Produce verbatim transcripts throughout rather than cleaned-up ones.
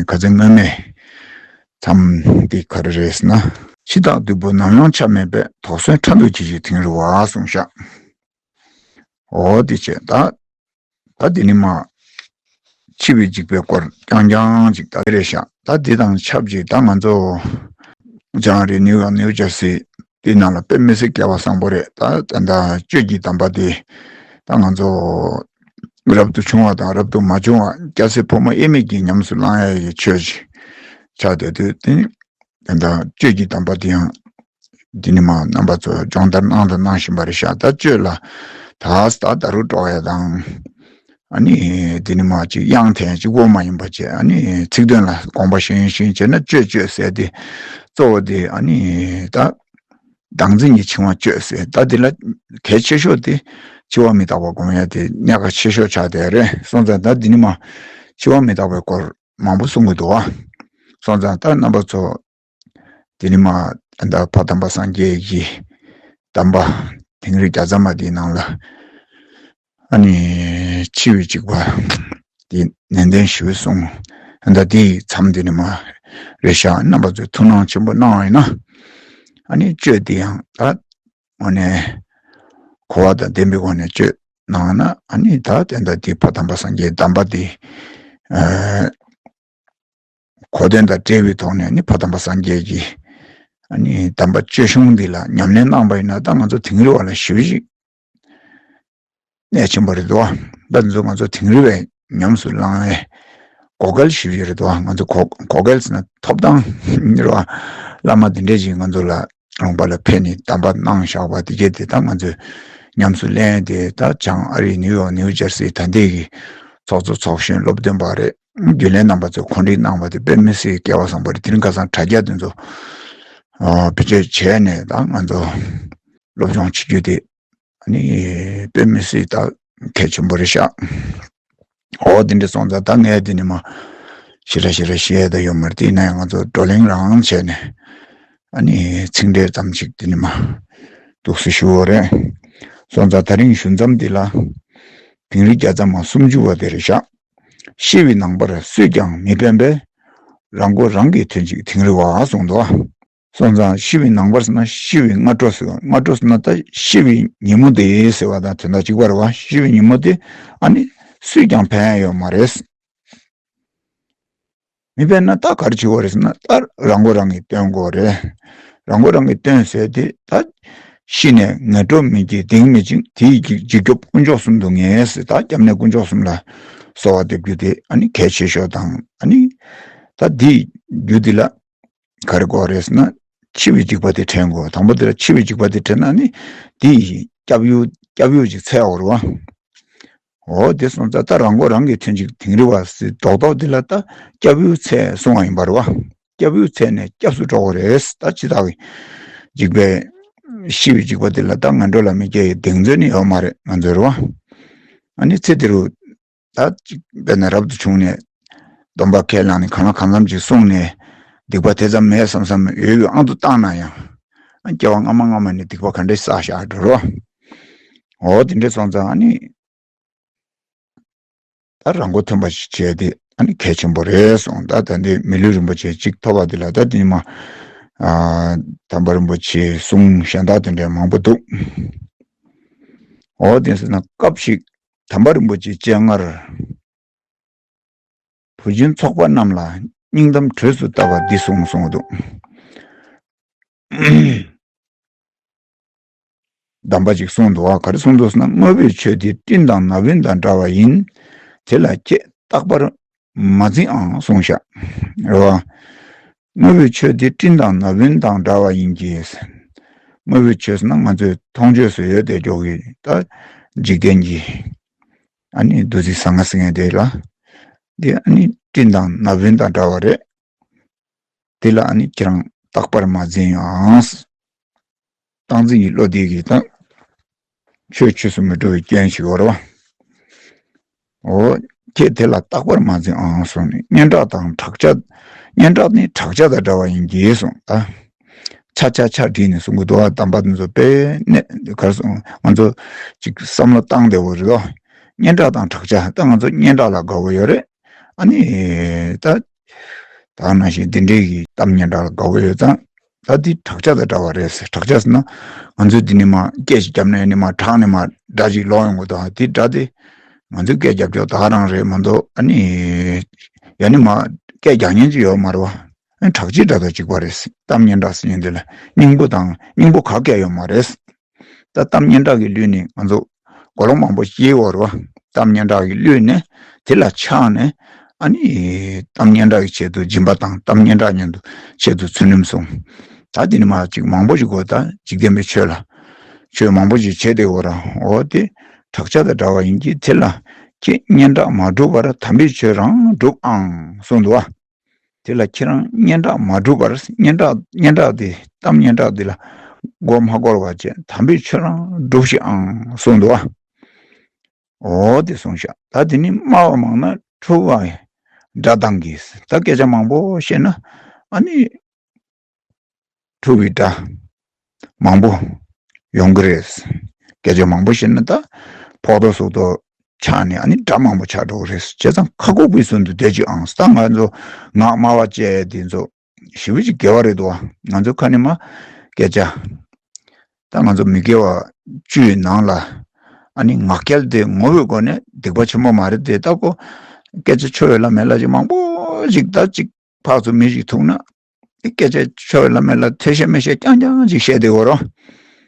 ཁ་ཚན་སྔོན་མའི་མཚམས་འདི་ག་རེ་རེད་ཟེར་ན། འཆི་བདག་བདུད་པོ་ནམ་ཡང་ཆ་མེད་པས། དོགས་ཟོན་ཕྲ་འདུག་གྱིས་ཤིག་དིང་རི་བ་གསུངས་ཤག་འོ་འདི་བྱས་ད། ད་འདི་ནི་མ། འཆི་བའི་འཇིགས་པའི་སྐོར་རྐྱང་རྐྱང་ཅིག་ད་རེད་ཤག་ད་འདི་དང་ཆབས་ཅིག་ད་ང་ཚོ་ལྕང་རི་ནིའུ་ཡོག་ནིའུ་ཇར་སི་འདི་ནང་ལ་དཔེ་མི་སྲིད་སྐལ་བ་བཟང་པོ་རེད། ད་ད་ད་གཅོད་ཀྱི་གདམས་པ་འདི་ད་ང་ཚོ་རབ་ཏུ་བྱུང་བ་དང་རབ་ཏུ་མ་བྱུང་བ་སྐྱ་སེར་ཕོ་མོ་དབྱེར་མེད་ཀྱིས་ཉམས་སུ་བླང་ཡ་ཡི་ཆོས་ཅིག་ཆགས་བསྡད་དུས་དེ་ད་ད་གཅོད་ཀྱི་གདམས་པ་འདི་ཡང་། འདི་ནི་མ་རྣམ་པ་ཚོ་སྦྱོང་བརྡར་གནང་དང་གནང་བཞིན་པ་རེད་ཤག་ད་གཅོད་ལ་ད་ད་རུ་འགྲོ་ཡ་དང་། ཨ་ནི་འདི་ནི་མ་ཅིག་དབྱངས་འཐེན་ཅིག་དབུ་མ་ཡིན་པ་བྱས། ཨ་ནི་ཚིག་དོན་ལ་དགོངས་པ་བཞེས་བཞེས་བྱས་ན་གཅོད་གཅོད་ཟེར་ཏེ་གཙོ་བོ་དེ་ཨ་ནི་ད་བདག་འཛིན་གྱི་འཆིང་བ་གཅོད་ཟེར། ད་འདི་ལ་གལ་ཆེ་ཤོས་དེ་འཆི་བ་མི་རྟག་པ་སྒོམ་ཡ་དེ་གནད་འགག་ཆེ་ཤོས་ཆགས་བསྡད་རེད། སོང་ཙང་ད་འདི་ནི་མ་འཆི་བ་མི་རྟག་པའི་སྐོར་མང་པོ་གསུང་གི་འདུག་བ། སོང་ཙང་ད་རྣམ་པ་ཚོ། དེ་ནི་མ་ད་ཕ་དམ་པ་སངས་རྒྱས་ཀྱི་གདམས་པ་དིང་རི་བརྒྱ་རྩ་མ་དེའི་ནང་ལ་ཨ་ནི་འཆི་བའི་འཇིགས་པ་དེ་ནན་ཏན་ཞེ་པོ་གསུངས། ད་དེའི་མཚམས་དེ་ནི་མ་རེད་ཤག་རྣམ་པ་ཚོས་ཐུགས་སྣང་ཆེན་པོ་གནང་བ་ཡིན་ན་ཨ་ནི་གཅོད་དེ་ཡང་ད་དངོས་གནས་གོ་བ་དང་ལྡན་པའི་སྒོ་ནས་གཅོད་གནང་ན་ཨ་ནི་ད་དེ་ད་དེ་ཕ་དམ་པ་སངས་རྒྱས་གདམས་པ་དེ། གོ་དོན་དང་འབྲེལ་བའི་ཐོག་ནས་ནི་ཕ་དམ་པ་སངས་རྒྱས་ཀྱི་ཨ་ནི་གདམས་པ་སྤྱོད་གཞུང་འདི་ལ་ཉམས་ལེན་གནང་བ་ཡིན་ན་ད་ང་ཚོ་དིང་རི་བ་ལ་ཞེ་པོ་ཅིག་གནད་ཆེན་པོ་རེད་དོ། ད་འདི་ཚོ་ང་ཚོ་དིང་རི་བས་ཉམས་སུ་བླང་བའི་གོ་སྐལ་ཞེ་པོ་ཅིག་རེད་དོ། ང་ཚོ་གོ་གོ་སྐལ་ཟེར་ན་ཐོབ་ཐང་རེད་བ། བླ་མ་འདི་འདྲས་ཅིག་ང་ཚོ་ལ་ལུང་པ་ལ་ཕེབས་ནས་གདམས་པ་གནང་བཞག་པ་དེ་གས་དེ་ད་ང་ཚོས་ཉམས་སུ་ལེན་ཏེ་ད་བྱང་ཨ་རི་ནིའུ་ཡོག་ནིའུ་ཇར་སི་ད་ལྟའི་གི་ཚོགས་གཙོ་ཚོགས་གཞོན་སློབ་སྟོན་པ་རེད། རྒྱུན་ལས་རྣམ་པ་ཚོས་གོ་སྒྲིག་གནང་བ་དེ་དཔེ་མི་སྲིད་སྐལ་བ་བཟང་པོ་རེད། དེ་རིང་ཁ་སང་དྲ་རྒྱ་དེ་ཚོ་ཨ་བེད་སྤྱོད་བྱས་ནས་ད་ང་ཚོ་སློབ་སྦྱོང་བྱེད་རྒྱུ་དེ་ཨ་ནི་དཔེ་མི་སྲིད་ད་གལ་ཆེན་པོ་རེད་ཤག་འོ་དེ་འདྲ་སོང་ཙང་ད་ངས་དེ་ནི་མ་ཞེ་དྲག་ཞེ་དྲག་བཤད་ཡ་ད་ཡོད་མ་རེད། དེ་ཡིན་ན་ཡང་ང་ཚོ་བགྲོ་གླེང་རང་བྱས་ནས་ཨ་ནི་ཚིག་འགྲེལ་ཙམ་ཞིག་དེ་ནི་མ་འདུག་སེ་ཞུ་བ་རེད། སོང་ཙང་ད་རིང་ཞུ་མཚམས་འདི་ལ་དིང་རི་བརྒྱ་རྩ་མ་སུམ་ཅུ་པ་དེ་རེད་ཤག་ཤི་བའི་ནངས་པར་སུས་ཀྱང་མི་ཕན་པས། རང་མགོ་རང་གིས་ཐོན་ཅིག་དིང་རི་བ་གསུངས་འདུག་སོང་ཙང་ཤི་བའི་ནངས་པར་ཟེར་ན་ཤི་བའི་སྔ་དྲོ་ཟེར་བ། སྔ་དྲོ་ཟེར་ན་ད་ཤི་བའི་ཉིན་མོ་དེ་ཟེར་བ་དང་དོན་དག་གཅིག་པ་རེད་བ། ཤི་བའི་ཉིན་མོ་དེ་ཨ་ནི་སུས་ཀྱང་ཕན་ཡ་ཡོད་མ་རེད། མི་ཕན་ན་ད་ག་རེ་བྱེད་དགོས་རེད་ཟེར་ན་ད་རང་མགོ་རང་གིས་ཐོན་དགོས་རེད། རང་མགོ་རང་གིས་ཐོན་ཟེར་དེ་ད་ཤི་ནས་ངན་འགྲོར་མི་སྐྱེ་གདིང་མི་འཇིགས་དེའི་འཇིགས་སྐྱོབ་དཀོན་མཆོག་གསུམ་དུ་ངེས་ཟེར། ད་སྐྱབས་གནས་དཀོན་མཆོག་གསུམ་ལ་གསོལ་བ་འདེབས་རྒྱུ་དེ་ཨ་ནི་གལ་ཆེ་ཤོས་དང་ཨ་ནི་ད་དེའི་རྒྱུ་དེ་ལ་ག་རེ་དགོས་རེད་ཟེར་ན་འཆི་བའི་འཇིགས་པ་དེ་དྲན་དགོས། དང་པོ་དེ་ལ་འཆི་བའི་འཇིགས་པ་དེ་དྲན་ན་ནི་དེ་ཡི་སྐྱབས་ཡུལ་སྐྱབས་ཡུལ་ཅིག་འཚོལ་ཡ་དགོས་རེད་བ། འོ་དེ་སོང་ཙང་ད་རང་མགོ་རང་གིས་ཐོན་ཅིག་དིང་རི་བ་ཟེར་རྡོག་རྡོག་འདི་ལ་ད་སྐྱབས་ཡུལ་འཚོལ་གསུང་བ་ཡིན་པ་རེད་བ། སྐྱབས་ཡུལ་འཚོལ་ནས་སྐྱབས་སུ་འགྲོ་དགོས་རེད། ད་འཆི་བདག་གི་འཇིགས་པའི་ཤི་བའི་འཇིགས་པ་འདི་ལ་ད་ངན་འགྲོ་ལ་མི་སྐྱེ་ཡི་གདེང་ཚོད་ནི་ཡོད་མ་རེད་ང་ཚོའི་རེད་བ། ཨ་ནི་ཚེ་འདི་རུ། ད་ཅིག་དཔེར་ན་རབ་ཏུ་བྱུང་ནས་སྡོམ་པ་ཁས་བླངས་ནས་གང་ལ་གང་འཚམ་ཅིག་གསུངས་ནས་སྡིག་པ་དེ་ཙམ་མེད་བསམ་བསམ་འོས་པའི་དབང་དུ་བཏང་ན་ཡང་། སྐྱེ་བ་སྔ་མ་སྔ་མ་ནས་སྡིག་པ་ག་འདྲས་བསགས་བཞག་འགྲོ་རོགས། འོ་དེ་འདྲས་སོང་ཙང་ཨ་ནི། ད་རང་མགོ་ཐོན་པ་ཞིག་བྱས་ཏེ་ཨ་ནི་གལ་ཆེན་པོ་རེད་གསུངས། ད་ད་འདི་མི་ལུས་རིན་པོ་ཆེ་གཅིག་ཐོབ་པ་འདི་ལ་ད་འདི་ནི་མ། ཨ་དམ་པ་རིན་པོ་ཆེའི་གསུང་གཞན་དག་དེ་འདྲས་མང་པོ་འདུག་འོ་དེ་ཟེར་ན་སྐབས་ཤིག་དམ་པ་རིན་པོ་ཆེའི་སྤྱན་སྔར། བུ་ཆེན་ཚོགས་པ་རྣམས་ལ་སྙིང་གཏམ་དྲོད་དུ་བཏབ་པ་འདི་གསུངས་གསུངས་འདུག་གདམས་པ་ཅིག་གསུངས་འདུག་བ། ག་རེ་གསུངས་འདུག་ཟེར་ན། དངོས་པོའི་ཆོས་འདི་སྤྲིན་དང་ན་བུན་དང་འདྲ་བ་ཡིན། དེ་ལ་ཁྱེད་རྟག་པར་མ་འཛིན་ཨང་གསུངས་ཤག་རེད་བ། དངོས་པོའི་ཆོས་འདི་སྤྲིན་དང་ན་བུན་དང་འདྲ་བ་ཡིན་གྱི། དངོས་པོའི་ཆོས་ཟེར་ན་ང་ཚོས་མཐོང་ཆོས་སུ་ཡོད་དེ་འཇོག་གི་ད་འཇིག་རྟེན་གྱི་ཨ་ནི་བདུད་རྩི་ཟ་ང་ཟེར་མཁན་དེ་ལ། འདི་ཨ་ནི་སྤྲིན་དང་ན་བུན་དང་འདྲ་བ་རེད། དེ་ལ་ཨ་ནི་ཁྱེད་རང་རྟག་པར་མ་འཛིན་ཨང་། སྟངས་འཛིན་གྱི་བློ་དེ་གིས་ད་ཆོས་ཆོས་སུ་མི་འགྲོ་བའི་སྐྱོན་ཞིག་ཡོད་རེད་བ། འོ། ཁྱེད་དེ་ལ་རྟག་པར་མ་འཛིན་ཨང་གསུངས་ནས། སྙན་གྲགས་དང་བྲག་ཆ། སྙན་གྲགས་ནི་བྲག་ཆ་དང་འདྲ་བ་ཡིན་གྱི་གསུངས། ད་ཆ་ཆ་ཆ་བྲིས་ནས་གསུང་གི་འདུག་བ། གདམས་པ་འདི་ཚོ་དཔེ་གནད་ག་རེ་གསུངས། ང་ཚོ་ཅིག་བསམ་བློ་བཏང་བདེ་བོ་རེད་དོ། སྙན་གྲགས་དང་བྲག་ཆ། ད་ང་ཚོ་སྙན་གྲགས་ལ་དགའ་བོ་ཡོད་རེད། ཨ་ནི་ད་ ད་ག་ནང་བཞིན་འདི་འདྲའི་གི་གཏམ་སྙན་གྲགས་ལ་དགའ་བོ་ཡོད་ཙང་། ད་འདི་བྲག་ཅ་དང་འདྲ་བ་རེད་ཟེར། བྲག་ཅ་ཟེར་ན་ང་ཚོས་འདི་ནས་མར་སྐད་ཅིག་བརྒྱབ་ན་ཡ་ནས་མར་བྲག་ནས་མར་སྒྲ་ཅིག་ལོག་ཡོང་གི་འདུག་འདི་སྒྲ་དེ་ང་ཚོས་སྐད་རྒྱབ་ཆོག་ད་ག་རང་རེད་མ་གཏོགས། ཨ་ནི་ཡ་ནས་མར་སྐད་རྒྱག་མཁན་ཅིག་ཡོད་མ་རེད་བ། ཨ་ནི་བྲག་ཅའི་སྒྲ་དང་གཅིག་པ་རེད། གཏམ་སྙན་གྲགས་ཟེར་མཁན་འདི་ལ་སྙིང་པོ་དང་སྙིང་པོ་ག་གས་ཡོད་མ་རེད། ད་གཏམ་སྙན་གྲགས་ཀྱིས་བསླུས་ནས་ང་ཚོ་གོ་ལོང་མང་པོ་སྐྱེས་ཡོད་རེད་བ། གཏམ་སྙན་གྲགས་ཀྱིས་བསླུས་ནས་དེ་ལ་ཆགས་ནས། ཨ་ནི་གཏམ་སྙན་གྲགས་ཀྱི་ཆེད་དུ་སྦྱིན་པ་དང་། གཏམ་སྙན་གྲགས་ཉིད་དུ་ཆེད་དུ་ཚུལ་ཁྲིམས་སྲུང་། ད་དེ་ནས་མར་ཅིག་མང་པོ་ཞིག་གོ། ད་འཇིག་རྟེན་པའི་ཆོས་ལ་ཆོས་མང་པོ་ཞིག་བྱས་ཏེ་འོ་ར། འོ་དེ་བྲག་ཅ་དང་འདྲ་བ་ཡིན་གྱི། དེ་ལ་ཁྱེད་སྙན་གྲགས་མ་བསྒྲུབས་པར། དམ་པའི་ཆོས་རང་སྒྲུབ་ཨང་གསུངས་འདུག་བ། དེ་ལ་ཁྱེད་རང་སྙན་གྲགས་མ་བསྒྲུབས་པར། སྙན་གྲགས་སྙན་གྲགས་དེ་གཏམ་སྙན་གྲགས་དེ་ལ་མགོ་མ་འཁོར་བ་བྱས། དམ་པའི་ཆོས་རང་སྒྲུབས་ཤིག་ཨང་གསུངས་འདུག་བ། འོ་དེ་གསུངས་ཤག་ད་དེ་ནི་སྨྲ་བ་མང་ན་འཁྲུལ་བའི་སྒྲ་གདངས་ཀྱིས། ད་སྐད་ཆ་མང་པོ་བཤད་ན་ཨ་ནི་འཁྲུལ་བའི་སྒྲ་མང་པོ་ཡོང་གི་རེད། སྐད་ཆ་མང་པོ་བཤད་ན་ད་ཕོག་ཐུག་ཟུག་ཐུག་ཆགས་ནས་ཨ་ནི་སྒྲ་མང་པོ་ཆགས་འགྲོ་གི་རེད། བྱས་ཙང་ཁ་ཁུག་པའི་ཚུལ་དུ་སྡོད་ཅིག་ཨང་། ད་ང་ཚོ་ངག་སྨྲ་བ་བཅས་དེ་ཚོ་ཞེ་པོ་ཅིག་དགེ་བ་རེད་འདུག་བ། ང་ཚོ་ཁ་ནས་མར་སྐད་ཆ། ད་ང་ཚོ་མི་དགེ་བ་བཅུའི་ནང་ལ་ཨ་ནི་ངག་འཁྱལ་དེ་ངོ་བོའི་སྒོ་ནས་སྡིག་པ་ཆེན་པོ་མ་རེད་དེ། ད་ཁོ་སྐད་ཆ་ཆོས་ལ་མེད་ལ་ཅིག་མང་པོ་ཅིག་ད་ཅིག་ཕར་ཚུར་མི་ཞིག་ཐུག་ན་སྐད་ཆ་ཆོས་ལ་མེད་ལ་ཐོས་བཤད་མི་བཤད་རྐྱང་རྐྱང་ཅིག་བཤད་དེ་འོ་རོ།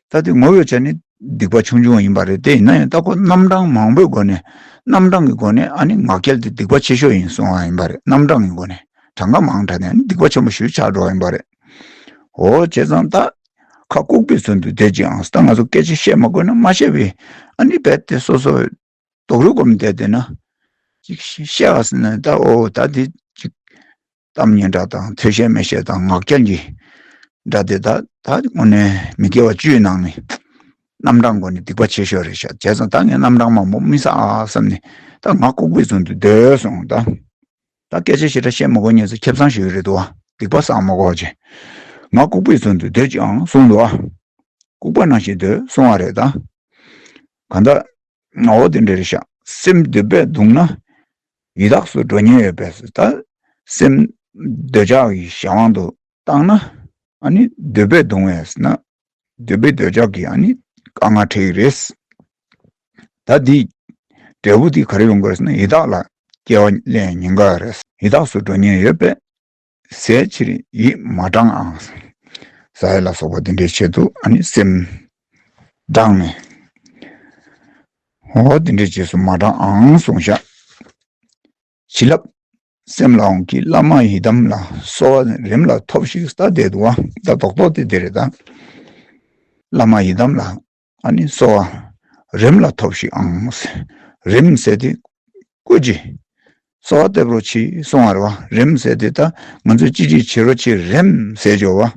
ད་དེ་ངོ་བོའི་ཆ་ནས་སྡིག་པ་ཆུང་ཆུང་ཡིན་པ་རེད་དེ། ཡིན་ན་ཡང་ད་ཁོ་རྣམ་གྲངས་མང་པོའི་སྒོ་ནས། རྣམ་གྲངས་ཀྱི་སྒོ་ནས་ཨ་ནི་ངག་འཁྱལ་དེ་སྡིག་པ་ཆེ་ཤོས་ཡིན་གསུངས་པ་ཡིན་པ་རེད། རྣམ་གྲངས་ཀྱི་སྒོ་ནས། གྲངས་ཀ་མང་དྲགས་ནས་ཨ་ནི་སྡིག་པ་ཆེན་པོ་ཞེ་པོ་ཆགས་འགྲོ་བ་ཡིན་པ་རེད། འོ་བྱས་ཙང་ད་ཁ་ལྐུགས་པའི་ཚུལ་དུ་སྡོད་ཅིག་ཨང་། ད་ང་ཚོ་སྐད་ཆ་བཤད་མ་དགོས་ན་མ་བཤད་པའི་ཨ་ནི་རྦད་དེ་སོ་སོ་རྡོག་རོལ་སྒོམ་བསྡད་བསྡད་ན། ཅིག་བཤད་པ་ཟེར་ན་ད་འོ་ད་དེ་ཅིག་གཏམ་སྙན་གྲགས་དང་ཐོས་བཤད་མི་བཤད་དང་ངག་འཁྱལ་གྱི་སྒྲ་དེ་ད་ད་དངོས་གནས་མི་དགེ་བ་བཅུའི་ནང་ནས་རྣམ་གྲངས་སྒོ་ནས་སྡིག་པ་ཆེ་ཤོས་རེད་ཤག་བྱས་ཙང་ད་ངས་རྣམ་གྲངས་མང་པོ་མི་ཟ་ཨ་བསམ་ནས་ད་ངག་ལྐུགས་པའི་ཚུལ་དུ་སྡོད་གསུངས། ད་ད་སྐད་ཆ་ཞེ་དྲག་བཤད་མ་དགོས། ངེད་ཚོ་ཁེ་བཟང་ཞིག་རེད་འདུག་བ། སྡིག་པ་བསགས་མ་དགོས་བྱས། ངག་ལྐུགས་པའི་ཚུལ་དུ་སྡོད་ཅིག་ཨང་གསུངས་འདུག་བ། ལྐུགས་པ་ནང་བཞིན་སྡོད་གསུང་བ་རེད་ད། གང་ལྟར་ངག་འོ་དེ་འདྲ་རེད་ཤག་སེམས་འདོད་པས་གདུངས་ན་ཡི་དྭགས་སུ་འགྲོ་ཉེན་ཡོད་པས། ད་སེམས་འདོད་ཆགས་ཀྱི་གཞན་དབང་དུ་བཏང་ན་ཨ་ནི་འདོད་པས་གདུང་བས་ཟེར་ན། འདོད་པའི་འདོད་ཆགས་ཀྱིས་ཨ་ནི་དཀའ་ངལ་འཕྲད་ཀྱི་རེད། ད་འདི་འབྲས་བུ་འདི་ག་རེ་ཡོང་གི་རེད་ཟེར་ན་ཡི་དྭགས་ལ་སྐྱེ་བ་ལེན་ཉེན་ཁ་རེད། ཡི་དྭགས་སུ་འགྲོ་ཉེན་ཡོད་པས། ཟས་ཕྱིར་ཡིད་མ་དྲང་ཨང་། ཟ་ཡ་ལ་སོགས་པ་འདི་འདྲའི་ཆེད་དུ་ཨ་ནི་སེམས་དྲང་ནས། འོ་འདི་འདྲའི་རྗེས་སུ་མ་འབྲང་ཨང་གསུངས་ཤག་བྱིན་རླབས་སེམས་ལ་འོང་གི། བླ་མ་ཡི་དམ་ལ་གསོལ་བ་རིམ་ལ་ཐོབ་ཤིག་ད་བསྡད་འདུག་བ། ད་རྡོག་རྡོག་དེ་འདི་རེད་ད། བླ་མ་ཡི་དམ་ལ་ཨ་ནི་གསོལ་བ་རིམ་ལ་ཐོབ་ཤིག་ཨང་། རིམ་ཟེར་དེ་སྐུ་མཁྱེན། གསོལ་བ་འདེབས་རོགས་གྱིས་གསུང་བ་རེད་བ། རིམ་ཟེར་དེ་ད་ང་ཚོས་ཅི་ཅིག་བྱེད་རོགས་གྱིས་རིམ་ཟེར་འཇོག་བ།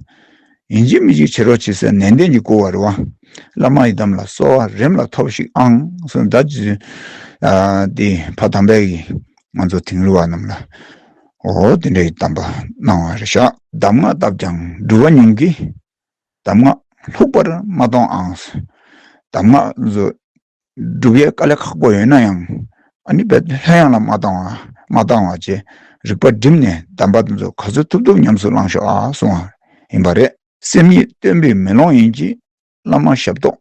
ཡིན་གཅིག་མིན་གཅིག་བྱེད་རོགས་གྱིས་ཟེར་ནན་ཏན་གྱིས་བསྐུལ་བ་རེད་བ། བླ་མ་ཡི་དམ་ལ་གསོལ་བ་རིམ་ལ་ཐོབ་ཤིག་ཨང་གསུངས། ད་ཅི་ཨ་དེ་ཕ་དམ་པས་ཀྱིས་ང་ཚོ་དིང་རི་བ་རྣམས་ལ་འོ་དེ་འདྲའི་གདམས་པ་གནང་བ་རེད་ཤག་གདམས་ངག་བཏབ་ཀྱང་སྒྲུབ་པ་ཉུང་གིས། གདམས་ངག་ལྷུག་པར་མ་གཏོང་ཨང་། གདམས་ངག་ཚོ་སྒྲུབ་ཡས་དཀའ་ལས་ཁག་པོ་ཡོད་ན་ཡང་ཨ་ནི་རྦད་ལྷོད་ཡངས་ལ་མ་བཏང་བ་མ་བཏང་བ་བྱས། རིག་པ་བསྒྲིམས་ནས་གདམས་པ་འདི་ཚོ་ག་ཚོད་ཐུབ་ཐུབ་ཉམས་སུ་བླང་ཤོག་ཨ་གསུང་བ་ཡིན་པ་རེད། སེམས་ཉིད་སྟོན་པའི་མེ་ལོང་ཡིན་གྱི། བླ་མ་ཞབས་ཏོག་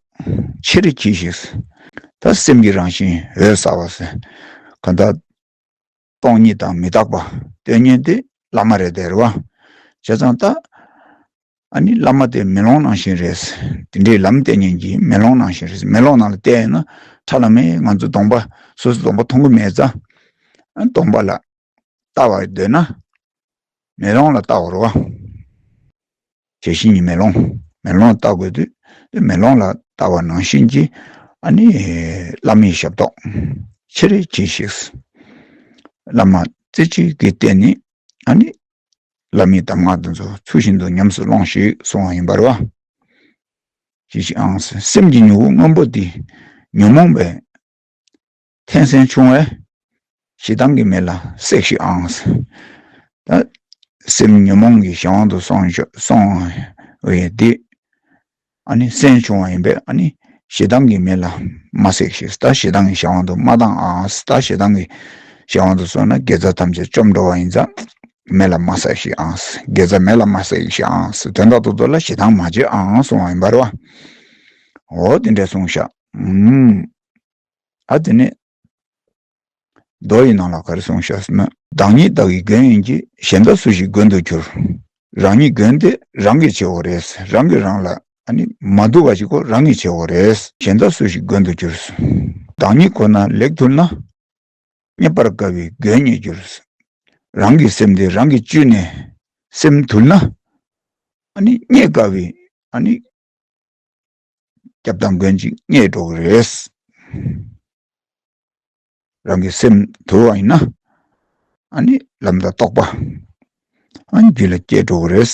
ཆེར་གྱིས་ཤིག་ད་སེམས་ཀྱི་རང་བཞིན་འོད་གསལ་བ་ཟེར། གང་ལྟར་སྟོང་ཉིད་དང་མི་རྟག་པ་སྟོན་མཁན་དེ་བླ་མ་རེད་དེ་རེད་བ། བྱས་ཙང་ད་ཨ་ནི་བླ་མ་དེ་མེ་ལོང་ནང་བཞིན་རེད། དེ་འདྲའི་ལམ་བསྟན་མཁན་གྱི་མེ་ལོང་ནང་བཞིན་རེད། མེ་ལོང་ནང་ལ་བལྟས་ཡོད་ན་ཁྲ་ལམ་མེ་ང་ཚོ་གདོང་པ་སོ་སོ་གདོང་པ་མཐོང་གི་མེད་ཙང་། ཨ་གདོང་པ་ལ་ལྟ་བར་འདོད་ན་མེ་ལོང་ལ་ལྟ་བར་བ། བྱད་བཞི་ཉིད་མེ་ལོང་། མེ་ལོང་ལ་ལྟ་དགོས་དུས་དེ་མེ་ལོང་ལ་ལྟ་བ་ནང་བཞིན་གྱི་ཨ་ནི་བླ་མའི་ཞབས་ཏོག་ཆེར་གྱིས་ཤིག་བླ་མ་རྩེ་གཅིག་གིས་བསྟེན་ནས་ཨ་ནི་བླ་མའི་གདམས་ངག་དེ་ཚོ་ཚུལ་བཞིན་དུ་ཉམས་སུ་ལོངས་ཤིག་གསུང་བ་ཡིན་པ་རེད་བ། ཅི་ཞིག་ཨང་། སེམས་ཀྱི་མྱུ་གུ་སྔོན་པོ་འདི། ཉོན་མོངས་པའི་མཐེན་སྲན་ཆུང་བས། ཞེ་སྡང་གི་མེ་ལ་བསྲེགས་ཤིག་ཨང་། ད་སེམས་ཉོན་མོངས་ཀྱི་གཞན་དབང་དུ་སོང་ཤོག་སོང་བའི་འདི། ཨ་ནི་སྲན་ཆུང་བ་ཡིན་པས་ཨ་ནི་ཞེ་སྡང་གི་མེ་ལ་མ་བསྲེགས་ཤིག་ད་ཞེ་སྡང་གི་གཞན་དབང་དུ་མ་བཏང་ཨང་། ད་ཞེ་སྡང་གི་གཞན་དབང་དུ་སོང་ན་དགེ་རྩ་ཐམས་ཅད་བཅོམ་འགྲོ་བ་ཡིན་ཙང་། མེ་ལ་མ་བསྲེགས་ཤིག་ཨང་། དགེ་རྩ་མེ་ལ་མ་བསྲེགས་ཤིག་ཨང་། དོན་དག་ཏུ་ཏོ་ལ་ཞེ་སྡང་མ་བྱེད་ཨང་གསུང་བ་ཡིན་པ་རེད་བ། འོ་དེ་འདྲས་གསུངས་ཤག་ཨུམ། ཨ་དེ་ནས་མདོ་ཡི་ནང་ལ་ག་རེ་གསུངས་ཤག་ཟེར་ན། བདག་ཉིད་བདག་གི་མགོན་ཡིན་གྱི། གཞན་དག་སུ་ཞིག་མགོན་དུ་འགྱུར། རང་ཉིད་མགོན་དེ་རང་གིས་བྱེད་དགོས་རེད། རང་གིས་རང་ལ་ཨ་ནི་མ་སྡུག་པ་ཞིག་ཁོ་རང་གིས་བྱེད་དགོས་རེད། གཞན་དག་སུ་ཞིག་མགོན་དུ་འགྱུར། བདག་ཉིད་ཁོ་ན་ལེགས་ཐུལ་ན། རྙེད་པར་དཀའ་བའི་མགོན་རྙེད་འགྱུར། རང་གི་སེམས་དེ་རང་གིས་བཅུས་ནས་སེམས་དུལ་ན། ཨ་ནི་རྙེད་དཀའ་བའི་ཨ་ནི་སྐྱབས་དང་མགོན་ཅིག་རྙེད་འགྲོ་གི་རེད། རང་གི་སེམས་དུལ་བ་ཡིན་ན། ཨ་ནི་ལམ་དང་རྟོགས་པ་ཨ་ནི་རྒྱུད་ལ་སྐྱེ་འགྲོ་གི་རེད།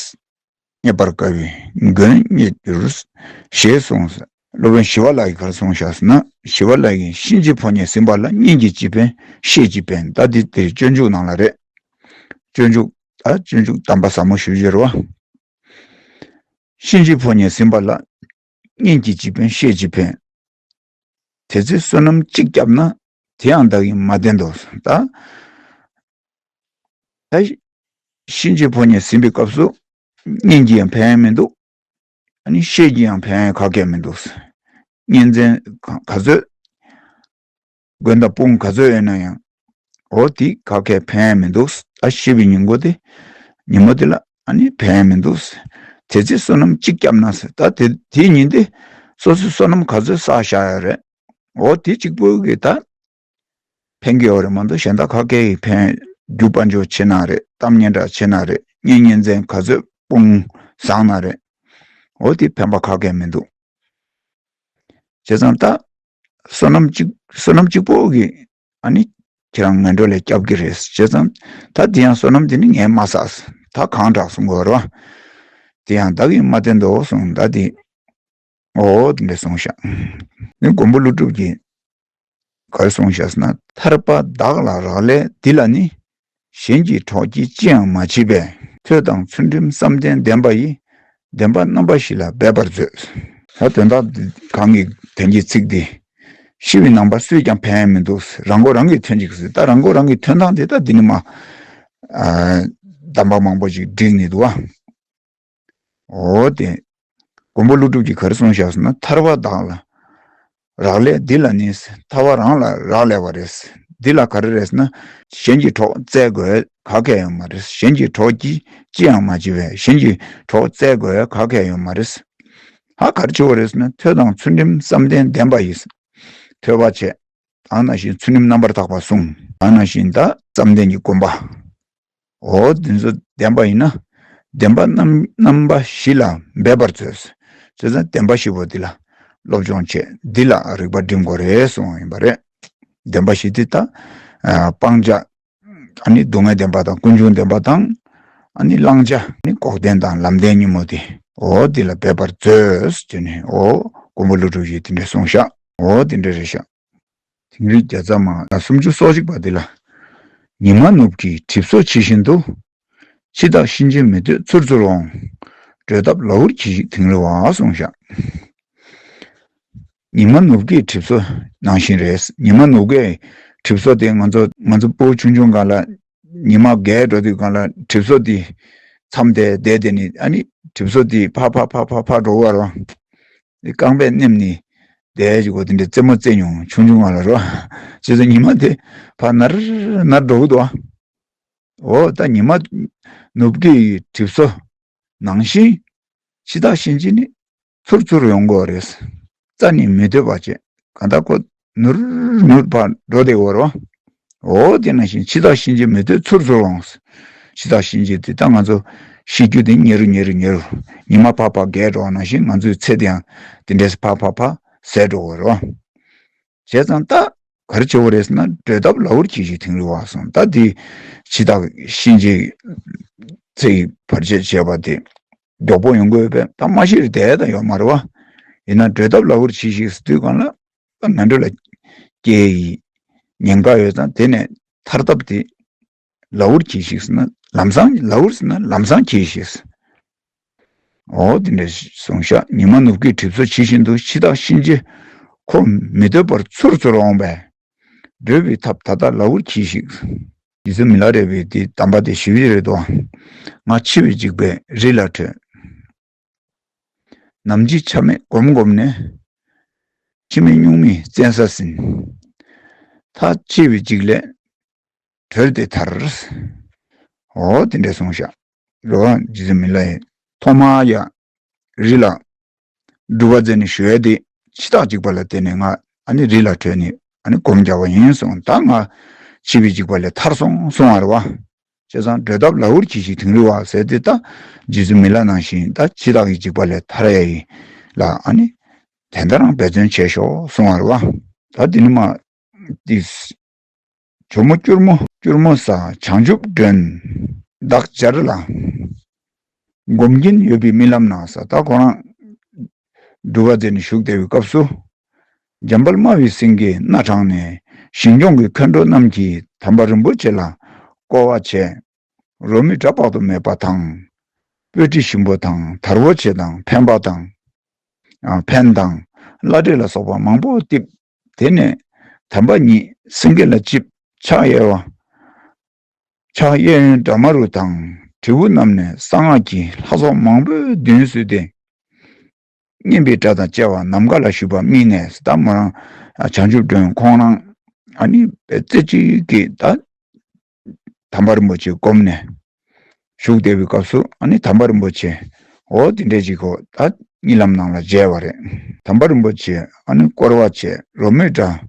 རྙེད་པར་དཀའ་བའི་མགོན་རྙེད་འགྱུར། ཞེས་གསུངས། སློབ་དཔོན་ཞི་བ་ལྷ་ཡིས་ག་རེ་གསུངས་བཞག་ཟེར་ན། ཞི་བ་ལྷ་ཡིས་གཤིན་རྗེའི་ཕོ་ཉས་ཟིན་པ་ལ། སྙན་གྱིས་ཅི་ཕན་བཤད་ཅི་ཕན། ད་འདི་དེ་སྤྱོད་འཇུག་ནང་ལ་རེད། སྤྱོད་འཇུག་ད་སྤྱོད་འཇུག་དམ་པ་ཟབ་མོ་ཞུ་རྒྱུ་རེད་བ། གཤིན་རྗེའི་ཕོ་ཉས་ཟིན་པ་ལ། སྙན་གྱིས་ཅི་ཕན་བཤད་ཅི་ཕན། དེ་ཚེ་བསོད་ནམས་གཅིག་བརྒྱབ་ན། དེ་ཡང་བདག་གིས་མ་བསྟེན་ཏོ། ད་ད་གཤིན་རྗེའི་ཕོ་ཉས་ཟིན་པའི་སྐབས་སུ་སྙན་གྱིས་ཡང་ཕན་ཡ་མི་འདུག་ཨ་ནི་བཤད་ཀྱིས་ཡང་ཕན་ཡ་ག་གེ་མི་འདུག་གཉེན་ཚན་ག་ག་ཚོད་མགོན་དང་དཔུང་ག་ཚོད་ཡོད་ན་ཡང་འོ་དེ་ག་གེ་ཕན་ཡ་མི་འདུག་ད་ཤི་བའི་ཉིན་གུང་དེ་ཉིན་མོ་དེ་ལ་ཨ་ནི་ཕན་ཡ་མི་འདུག་དེ་ཚེ་བསོད་ནམས་གཅིག་བརྒྱབ་ན་ཟེར། ད་དེ་དེའི་ཉིན་དེ་སོ་སོའི་བསོད་ནམས་ག་ཚོད་བསགས་བཞག་ཡོད་རེད། འོ་དེ་གཅིག་པོ་གིས་ད་ཕན་གྱི་ཡོད་རེད་མ་གཏོགས། གཞན་དག་ག་གེ་ཡིས་ཕན། རྒྱུ་དཔལ་འབྱོར་ཆེ་ན་རེད། གཏམ་སྙན་གྲགས་ཆེ་ན་རེད། གཉེན་གཉེན་ཚན་ག་ཚོད་དཔུང་བཟང་ན་རེད། འོ་དེ་ཕན་པ་ག་གེ་མི་འདུག་བྱས་ཙང་ད་བསོད་ནམས་གཅིག་བསོད་ནམས་གཅིག་པོ་གིས་ཨ་ནི་ཁྱེད་རང་ངན་འགྲོ་ལས་སྐྱོབ་ཀྱི་རེད། བྱས་ཙང་ད་དེ་ཡང་བསོད་ནམས་དེ་ནི་ངས་མ་བསགས། ད་གང་དྲག་གསུང་དགོས་རེད་བ། དེ་ཡང་བདག་གིས་མ་བསྟེན་ཏོ་གསུངས། ད་དེ་འོ་དེ་འདྲ་གསུངས་ཤག་ནི་མགོན་པོ་ཀླུ་སྒྲུབ་ཀྱིས་ག་རེ་གསུངས་ཤག་ཟེར་ན། ཐར་པ་བདག་ལ་རག་ལས་འདི་ལ་ནི། གཞན་གྱི་གྲོགས་ཀྱིས་ཅི་ཡང་མ་བྱས་པས། ཐོས་དང་ཚུལ་ཁྲིམས་བསམ་གཏན་ལྡན་པ་ཡིས། བདེན་པ་རྣམ་པ་བཞི་ལ་འབད་པར་མཛོད། ད་དོན་དག་འདི་གང་གི་དོན་གྱི་ཚིག་འདི། ཤི་བའི་ནང་པ་སུས་ཀྱང་ཕན་མི་འདུག་རང་མགོ་རང་གིས་ཐོན་ཅིག་ཟེར། ད་རང་མགོ་རང་གིས་ཐོན་སྟངས་དེ་ད་འདི་ནི་མ། ཨ་གདམས་པ་མང་པོ་ཅིག་བསྒྲིགས་ནས་འདུག་བ། འོ་དེ། མགོན་པོ་ཀླུ་སྒྲུབ་ཀྱིས་ག་རེ་གསུངས་བཞག་ཟེར་ན། ཐར་པ་བདག་ལ་རག་ལས་འདི་ལ་ནི། ཐར་པ་རང་ལ་རག་ལས་པ་རེད། འདི་ལ་ག་རེ་རེད་ཟེར་ན། གཞན་གྱི་གྲོགས་བཙལ་དགོས་ག་གེ་ཡོད་མ་རེད། གཞན་གྱི་གྲོགས་ཀྱིས་ཅི་ཡང་མ་བྱས་པས། གཞན་གྱི་གྲོགས་བཙལ་དགོས་ག་གེ་ཡོད་མ་རེད། ཧ་ག་རེ་བྱེད་དགོས་རེད་ཟེར་ན། ཐོས་དང་ཚུལ་ཁྲིམས་བསམ་གཏན་ལྡན་པ་ཡིས། ཐོས་པ་བྱས། ཨ་ནང་བཞིན་ཚུལ་ཁྲིམས་རྣམ་པར་དག་པ་བསྲུང་། ཨ་ནང་བཞིན་ད་བསམ་གཏན་གྱི་སྒོམ་པ། འོ་འདི་ཚོ་ལྡན་པ་ཡིན་ན། བདེན་པ་རྣམ་རྣམ་པ་བཞི་ལ་འབད་པར་མཛོད། བྱས་ཙང་བདེན་པ་བཞི་པོ་འདི་ལ་སློབ་སྦྱོང་བྱས། འདི་ལ་རིག་པ་སྒྲིམ་དགོས་རེད་གསུངས་པ་ཡིན་པ་རེད། བདེན་པ་བཞི་འདི་ད་ཨ་སྤང་བྱ། ཨ་ནི་སྡུག་བསྔལ་བདེན་པ་དང་ཀུན་འབྱུང་བདེན་པ་དང་། ཨ་ནི་བླང་བྱ་ནི་འགོག་བདེན་དང་ལམ་བདེན་གཉིས་པོ་དེ། འོ་འདི་ལ་འབད་པར་མཛོད་ཟེར་ནས། འོ་མགོན་པོ་ཀླུ་སྒྲུབ་ཀྱིས་དེ་འདྲ་གསུངས་ཤག་འོ་དེ་འདྲ་རེད་ཤག་དིང་རི་བརྒྱ་རྩ་མ་ལ་སུམ་ཅུ་སོ་གཅིག་པ་འདི་ལ། ཉི་མ་ནུབ་ཀྱི་གྲིབ་སོ་ཇི་བཞིན་དུ། འཆི་བདག་གཤིན་རྗེ་མི་འདོད་ཚུར་ཚུར་འོང་། བགྲོད་ཐབས་ལ་འུར་གྱིས་ཤིག་དིང་རི་བ་གསུངས་ཤག་ཉི་མ་ནུབ་ཀྱི་གྲིབ་སོ་ནང་བཞིན་རེད། ཉི་མ་ནུབ་ཀྱི་གྲིབ་སོ་དེ་ང་ཚོ་ང་ཚོ་སྤུ་གུ་ཆུང་ཆུང་སྒང་ལ་ཉི་མ་རྒས་འགྲོ་དུས་སྒང་ལ་གྲིབ་སོ་དེ་མཚམས་དེ་བསྡད་དེ་ནི། ཨ་ནི་གྲིབ་སོ་དེ་ཕར་ཕར་ཕར་ཕར་ཕར་འགྲོ་བར་རོ། རྐང་པས་མནན་ནས་བསྡད་ཅིག་གོ། དེ་འདྲའི་རྩེད་མོ་རྩེ་མྱོང་། ཆུང་ཆུང་སྒང་ལ་རོ། བྱས་ཙང་ཉི་མ་དེ་ཕར་ནར་ནར་འགྲོ་གི་འདུག་ཨ། འོ་ད་ཉི་མ་ནུབ་ཀྱི་གྲིབ་སོ་ནང་བཞིན། འཆི་བདག་གཤིན་རྗེ་ནི་ཚུར་ཚུར་ཡོང་དགོས་རེད། རྩ་ནས་མི་སྡོད་པ་བྱས། གང་ལྟར་ཁོ་ནུར་ནུར་ཕར་འགྲོ་བསྡད་ཡོད་རེད་བ། འོ་དེ་ནང་བཞིན་འཆི་བདག་གཤིན་རྗེ་མི་སྡོད་ཚུར་ཚུར་འོང་། འཆི་བདག་གཤིན་རྗེ་དེ་ད་ང་ཚོ་ཤི་རྒྱུ་དེ་ཉེ་རུ་ཉེ་རུ་ཉེ་རུ། ཉི་མ་ཕར་ཕར་རྒས་འགྲོ་བ་ནང་བཞིན། ང་ཚོའི་ཚེ་དེ་ཡང་དེ་འདྲས་ཕར་ཕར་ཕར་ཟད་འགྲོ་གི་རེད་བ། བྱས་ཙང་ད་ག་རེ་བྱེད་དགོས་རེད་ཟེར་ན། བགྲོད་ཐབས་ལ་འུར་གྱིས་ཤིག་དིང་རི་བ་གསུངས། ད་འདི་འཆི་བདག་གཤིན་རྗེའི་ཚེ་ཡི་བར་ཆད་བྱས་པ་དེ་མགྱོགས་པོ་ཡོང་གི་ཡོད་པས། ད་མ་ཤི་རུ་བསྡད་ད་ཡོད་མ་རེད་བ། ཡིན་ན་བགྲོད་ཐབས་ལ་འུར་གྱིས་ཤིག་ཟེར་དུས་སྒང་ལ། ད་ངན་འགྲོ་ལ་སྐྱེ་ཡི་ཉེན་ཁ་ཡོད་ཙང་། དེ་ནས་ཐར་ཐབས་དེ་ལ་འུར་གྱིས་ཤིག་ཟེར་ན། ལམ་སང་ལ་འུར་ཟེར་ན་ལམ་སང་གྱིས་ཤིག་ཟེར། འོ་དེ་འདྲ་གསུངས་ཤག་ཉི་མ་ནུབ་ཀྱི་གྲིབ་སོ་ཇི་བཞིན་དུ། འཆི་བདག་གཤིན་རྗེ་ཁོ་མི་སྡོད་པར་ཚུར་ཚུར་འོང་བས། བགྲོད་པའི་ཐབས་ད་ལྟ་ལ་འུར་གྱིས་ཤིག་རྗེ་བཙུན་མི་ལ་རས་པའི་དེ་གདམས་པ་དེ་ཞིབ་ཅིག་རེད་དོ། ང་འཆི་བའི་འཇིགས་པས་རི་ལ་བྲོས། ནམ་འཆི་ཆ་མེད་སྒོམ་སྒོམ་ནས། འཆི་མེད་གཉུག་མའི་བཙན་ས་ཟིན། ད་འཆི་བའི་འཇིགས་ལས་གྲོལ་ཏེ་ཐར། འོ་དེ་འདྲས་གསུངས་ཤག་རོ། རྗེ་བཙུན་མི་ལ་ཡིས་ཐོག་མར་ཡ་རི་ལ་སྒྲུབ་པ་མཛད་ནས་ཞུ་ཡ་དེ་འཆི་བདག་འཇིགས་པ་ལ་བརྟེན་ནས་ང་ཨ་ནི་རི་ལ་བྲོས་ནས་ཨ་ནི་སྒོམ་རྒྱག་པ་ཡིན་གསུངས། ད་ང་འཆི་བའི་འཇིགས་པ་ལས་ཐར་སོང་གསུང་བ་རེད་བ། བྱས་ཙང་བགྲོད་ཐབས་ལ་འུར་གྱིས་ཤིག་དིང་རི་བ་ཟེར་དེ་ད་རྗེ་བཙུན་མི་ལ་ནང་བཞིན་ད་འཆི་བདག་གི་འཇིགས་པ་ལས་ཐར་ཡ་ཡིན་ལ་ཨ་ནི་དེ་འདྲ་རང་འབད་བརྩོན་བྱས་ཤོག་གསུང་བ་རེད་བ། ད་དེ་ནི་མ་དེ། ཇོ་མོ་སྐྱུར་མོ་སྐྱུར་མོ་ཟ་བྱང་ཆུབ་སྒྲོན། བདག་སྦྱར་ལ། སྒོམ་གྱིན་ཡོད་པའི་རྨི་ལམ་ན་ཟེར། ད་ཁོ་རང་སྒྲུབ་པ་མཛད་ནས་བཞུགས་བསྡད་པའི་སྐབས་སུ། འཇམ་དཔལ་སྨྲ་བའི་སེང་གེ་སྣ་དྲངས་ནས་ཞིང་སྐྱོང་གི་མཁའ་འགྲོ་རྣམས་ཀྱིས་དམ་པ་རིན་པོ་ཆེ་ལ་བསྐོར་བ་བྱས། རོལ་མོའི་སྒྲ་དཔག་ཏུ་མེད་པ་དང་། སྤོས་དྲི་ཞིམ་པོ་དང་དར་པོ་ཆེ་དང་འཕན་པ་དང་། ཨ། འཕན་དང་བླ་བྲེ་ལ་སོགས་པ་མང་པོ་གཏིབས། དེ་ནས་དམ་པ་ཉིད་སེང་གེ་ལ་བཅིབས། ཕྱག་གཡས་པ། ཕྱག་གཡས་གཡོན་བཛྲ་མ་རུ་དང་དྲིལ་བུ་བསྣམས་ནས་གསང་སྔགས་ཀྱི་ལྷ་ཚོགས་མང་པོས་མདུན་བསུས་ཏེ། སྙན་པའི་སྒྲ་དང་བཅས་པ་ནམ་མཁའ་ལ་ཞུགས་པ་རྨིས་ནས་ད་མོ་རང་བྱང་ཆུབ་སྒྲོན་ཁོང་རང་ཨ་ནི་རྩེ་གཅིག་གིས་ད་དམ་པ་རིན་པོ་ཆེ་བསྒོམས་ནས་བཞུགས་བསྡད་པའི་སྐབས་སུ་ཨ་ནི་དམ་པ་རིན་པོ་ཆེ་འོ་དེ་འདྲས་ཅིག་གོ་ད་གཉིད་ལམ་ནང་ལ་མཇལ་བ་རེད། དམ་པ་རིན་པོ་ཆེ་ཨ་ནི་བསྐོར་བ་བྱས། རོལ་མོའི་སྒྲ།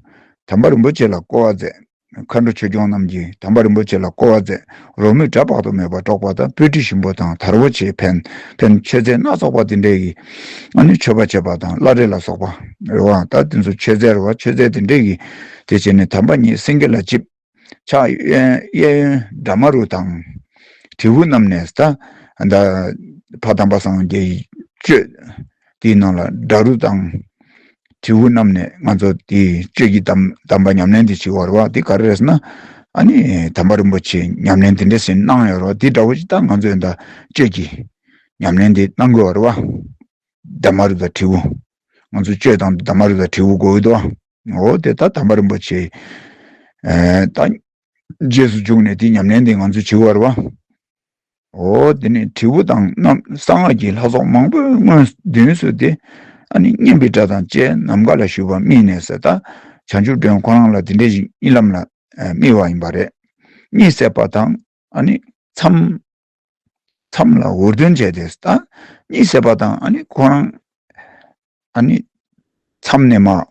དམ་པ་རིན་པོ་ཆེ་ལ་བསྐོར་བ་མཛད། མཁའ་འགྲོ་ཆོས་སྐྱོང་རྣམས་ཀྱིས་དམ་པ་རིན་པོ་ཆེ་ལ་བསྐོར་བ་མཛད། རོལ་མོའི་སྒྲ་དཔག་ཏུ་མེད་པ་སྒྲོག་པ་དང་སྤོས་དྲི་ཞིམ་པོ་དང་དར་པོ་ཆེ་འཕན། འཕན་མཆོད་རྫས་སྣ་ཚོགས་པ་དེ་འདྲས་ཀྱིས་ཨ་ནི་མཆོད་པ་བྱེད་པ་དང་བླ་བྲེ་ལ་སོགས་པ་རེད་བ། ད་དེ་ཚོ་མཆོད་རྫས་རེད་བ། མཆོད་རྫས་དེ་འདྲས་ཀྱིས་དེ་བྱས་ནས་དམ་པ་ཉིད་སེང་གེ་ལ་བཅིབས། ཕྱག་གཡས་གཡས་གཡོན་བཛྲ་མ་རུ་དང་། དྲིལ་བུ་བསྣམས་ནས་ད་ད་ཕ་དམ་པ་སངས་རྒྱས་ཀྱི་གཅོད་དེའི་ནང་ལ་བཛྲ་རུ་དང་། དྲིལ་བུ་བསྣམས་ནས་ང་ཚོ་དེ་གཅོད་ཀྱི་གདམས་གདམས་པ་ཉམས་ལེན་དེ་བྱེད་པ་རེད་བ། དེ་ག་རེ་རེད་ཟེར་ན་ཨ་ནི་དམ་པ་རིན་པོ་ཆེ་ཉམས་ལེན་དེ་འདྲ་ཞིག་གནང་ཡོད་རེད་བ། དེ་འདྲ་བོ་ཞིག་ད་ང་ཚོས་ད་གཅོད་ཀྱི་ཉམས་ལེན་དེ་གནང་དགོས་པ་རེད་བ། བཛྲ་མ་རུ་དང་དྲིལ་བུ། ང་ཚོ་གཅོད་དང་བཛྲ་མ་རུ་དང་དྲིལ་བུ་དགོས་ཀྱི་འདུག་བ། འོ་དེ་ད་དམ་པ་རིན་པོ་ཆེ་ཨེ་ད་རྗེས་སུ་འཇུག་ནས་དེ་ཉམས་ལེན་དེ་ང་ཚོས་བྱེད་དགོས་པ་རེད་བ། འོ་དེ་ནས་དྲིལ་བུ་དང་རྣམས་གསང་སྔགས་ཀྱི་ལྷ་ཚོགས་མང་པོས་སྔོན་མདུན་བསུས་ཏེ་ཨ་ནི་སྙན་པའི་སྒྲ་དང་བཅས་ནམ་མཁའ་ལ་ཞུགས་པ་རྨིས་ནས་ཟེར། ད་བྱང་ཆུབ་སྒྲོན་ཁོ་རང་ལ་དེ་འདྲའི་ཞིག་གཉིད་ལམ་ལ་རྨིས་པ་ཡིན་པ་རེད། གཉིད་སད་པ་དང་ཨ་ནི་མཚམས་མཚམས་ལ་འུར་འདོན་བྱས་ཏེ་ད་གཉིད་སད་པ་དང་ཨ་ནི་ཁོ་རང་ཨ་ནི་མཚམས་ནས་མར་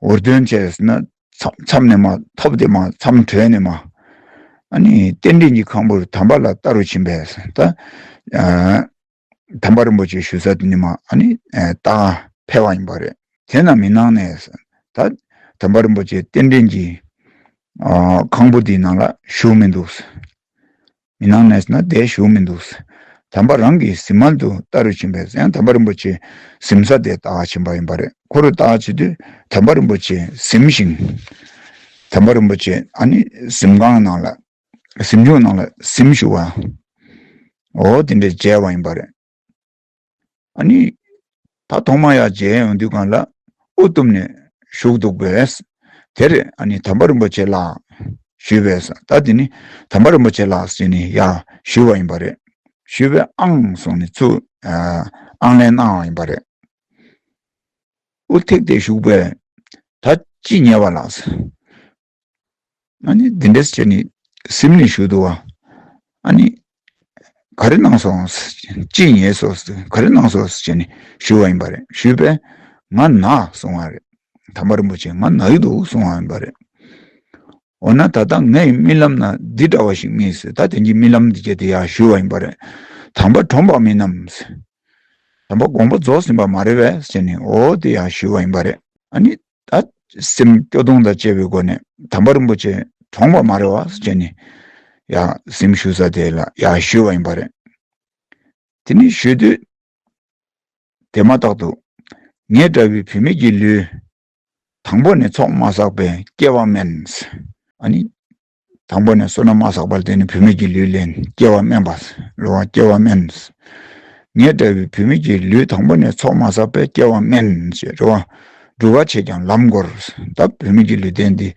འུར་འདོན་བྱས་ཟེར་ན་མཚམས་མཚམས་ནས་མར་ཐོབ་སྟེ་མར་མཚམས་གྲོལ་ནས་མར་ཨ་ནི་རྟེན་འབྲེལ་གྱི་ཁང་བུར་དམ་པ་ལ་བལྟ་རུ་ཕྱིན་པས་ད་ཨ་དམ་པ་རིན་པོ་ཆེ་བཞུགས་ས་དེ་ནས་མར་ཨ་ནི་ཨ་ད་ཕེབས་པ་ཡིན་པ་རེད། དེ་ན་མི་སྣང་ནས་ད་དམ་པ་རིན་པོ་ཆེ་རྟེན་འབྲེལ་གྱི་ཨ་ཁང་བུ་དེའི་ནང་ལ་བཞུགས་མི་འདུག་མི་སྣང་ནས་ན་དེ་བཞུགས་མི་འདུག་དམ་པ་རང་གི་གཟིམ་མལ་དུ་བལྟ་རུ་ཕྱིན་པས་ཡང་དམ་པ་རིན་པོ་ཆེ་གཟིམ་ས་དེ་བལྟ་བར་ཕྱིན་པ་ཡིན་པ་རེད། ཁོ་རུ་བལྟ་བར་ཕྱིན་དུས་དམ་པ་རིན་པོ་ཆེ་གཟིམ་ཞིང་། དམ་པ་རིན་པོ་ཆེ་ཨ་ནི་གཟིམ་ཁང་ནང་ལ་གཟིམ་ཆུང་ནང་ལ་གཟིམ་བཞུགས་པ། འོ་དེ་འདྲ་མཇལ་བ་ཡིན་པ་རེད། ཨ་ནི། ད་ཐོག་མ་ཡར་མཇལ་ཡོང་དུས་སྒང་ལ་དབུ་བཏུམས་ནས་བཞུགས་འདུག་པས། དེར་ཨ་ནི་དམ་པ་རིན་པོ་ཆེ་ལགས་ཞུས་པས། ད་དེ་ནི་དམ་པ་རིན་པོ་ཆེ་ལགས་ཟེར་ནས་ཡར་ཞུས་པ་ཡིན་པ་རེད། ཞུས་པས་ཨང་གསུངས་ནས་ཚུར་ཨ་ཨང་ལན་གནང་བ་ཡིན་པ་རེད། དབུ་ཐེག་སྟེ་བཞུགས་པས། ད་ཅི་ཉེས་པ་ལགས། ཨ་ནི་འདི་འདྲས་བྱས་ནས་གཟིམ་ནས་བཞུགས་འདུག་བ། ཨ་ནི་ག་རེ་གནང་སོང་། ཅི་ཉེས་སོང་། ག་རེ་གནང་སོང་བྱས་ནས་ཞུས་པ་ཡིན་པ་རེད། ཞུས་པས་ང་ན་གསུང་བ་རེད། དམ་པ་རིན་པོ་ཆེ་ང་ན་གི་འདུག་གསུང་བ་ཡིན་པ་རེད། འོ་ན་ད་ལྟ་ངའི་རྨི་ལམ་ན་འདི་འདྲ་བ་ཞིག་རྨིས་ཟེར། ད་དེང་གི་རྨི་ལམ་འདི་བྱས་ཏེ་ཡར་ཞུས་པ་ཡིན་པ་རེད། དམ་པ་གྲོངས་པ་མིན་ནམ་ཟེར། དམ་པ་དགོངས་པ་རྫོགས་ཟིན་པ་མ་རེད་པས་ཟེར་ནས་འོ་དེ་ཡང་ཞུས་པ་ཡིན་པ་རེད། ཨ་ནི་ད་སེམས་སྐྱོ་གདུང་དང་བཅས་པའི་སྒོ་ནས་དམ་པ་རིན་པོ་ཆེ་གྲོངས་པ་མ་རེད་པ་ཟེར་ནས་ཡང་གཟིམ་བཞུགས་ས་དེ་ལ་ཡང་ཞུས་པ་ཡིན་པ་རེད། དེ་ནས་ཞུས་དུས་དེ་མ་ཐག་ཏུ་ངེད་འདྲ་བའི་བུད་མེད་ཀྱི་ལུས། དང་པོ་ནས་ཚོགས་མ་བསགས་པས་སྐྱེ་བ་དམན། ཨ་ནི། དང་པོ་ནས་བསོད་ནམས་མ་བསགས་པར་བརྟེན་ནས་བུད་མེད་ཀྱི་ལུས་ལེན་སྐྱེ་བ་དམན་པ། རེད་བ། སྐྱེ་བ་དམན། ངེད་འདྲ་བའི་བུད་མེད་ཀྱི་ལུས་དང་པོ་ནས་ཚོགས་མ་བསགས་པས་སྐྱེ་བ་དམན་ཞེས་རེད་བ། སྒྲུབ་པ་བྱས་ཀྱང་ལམ་འགོར། ད་བུད་མེད་ཀྱི་ལུས་རྟེན་འདི་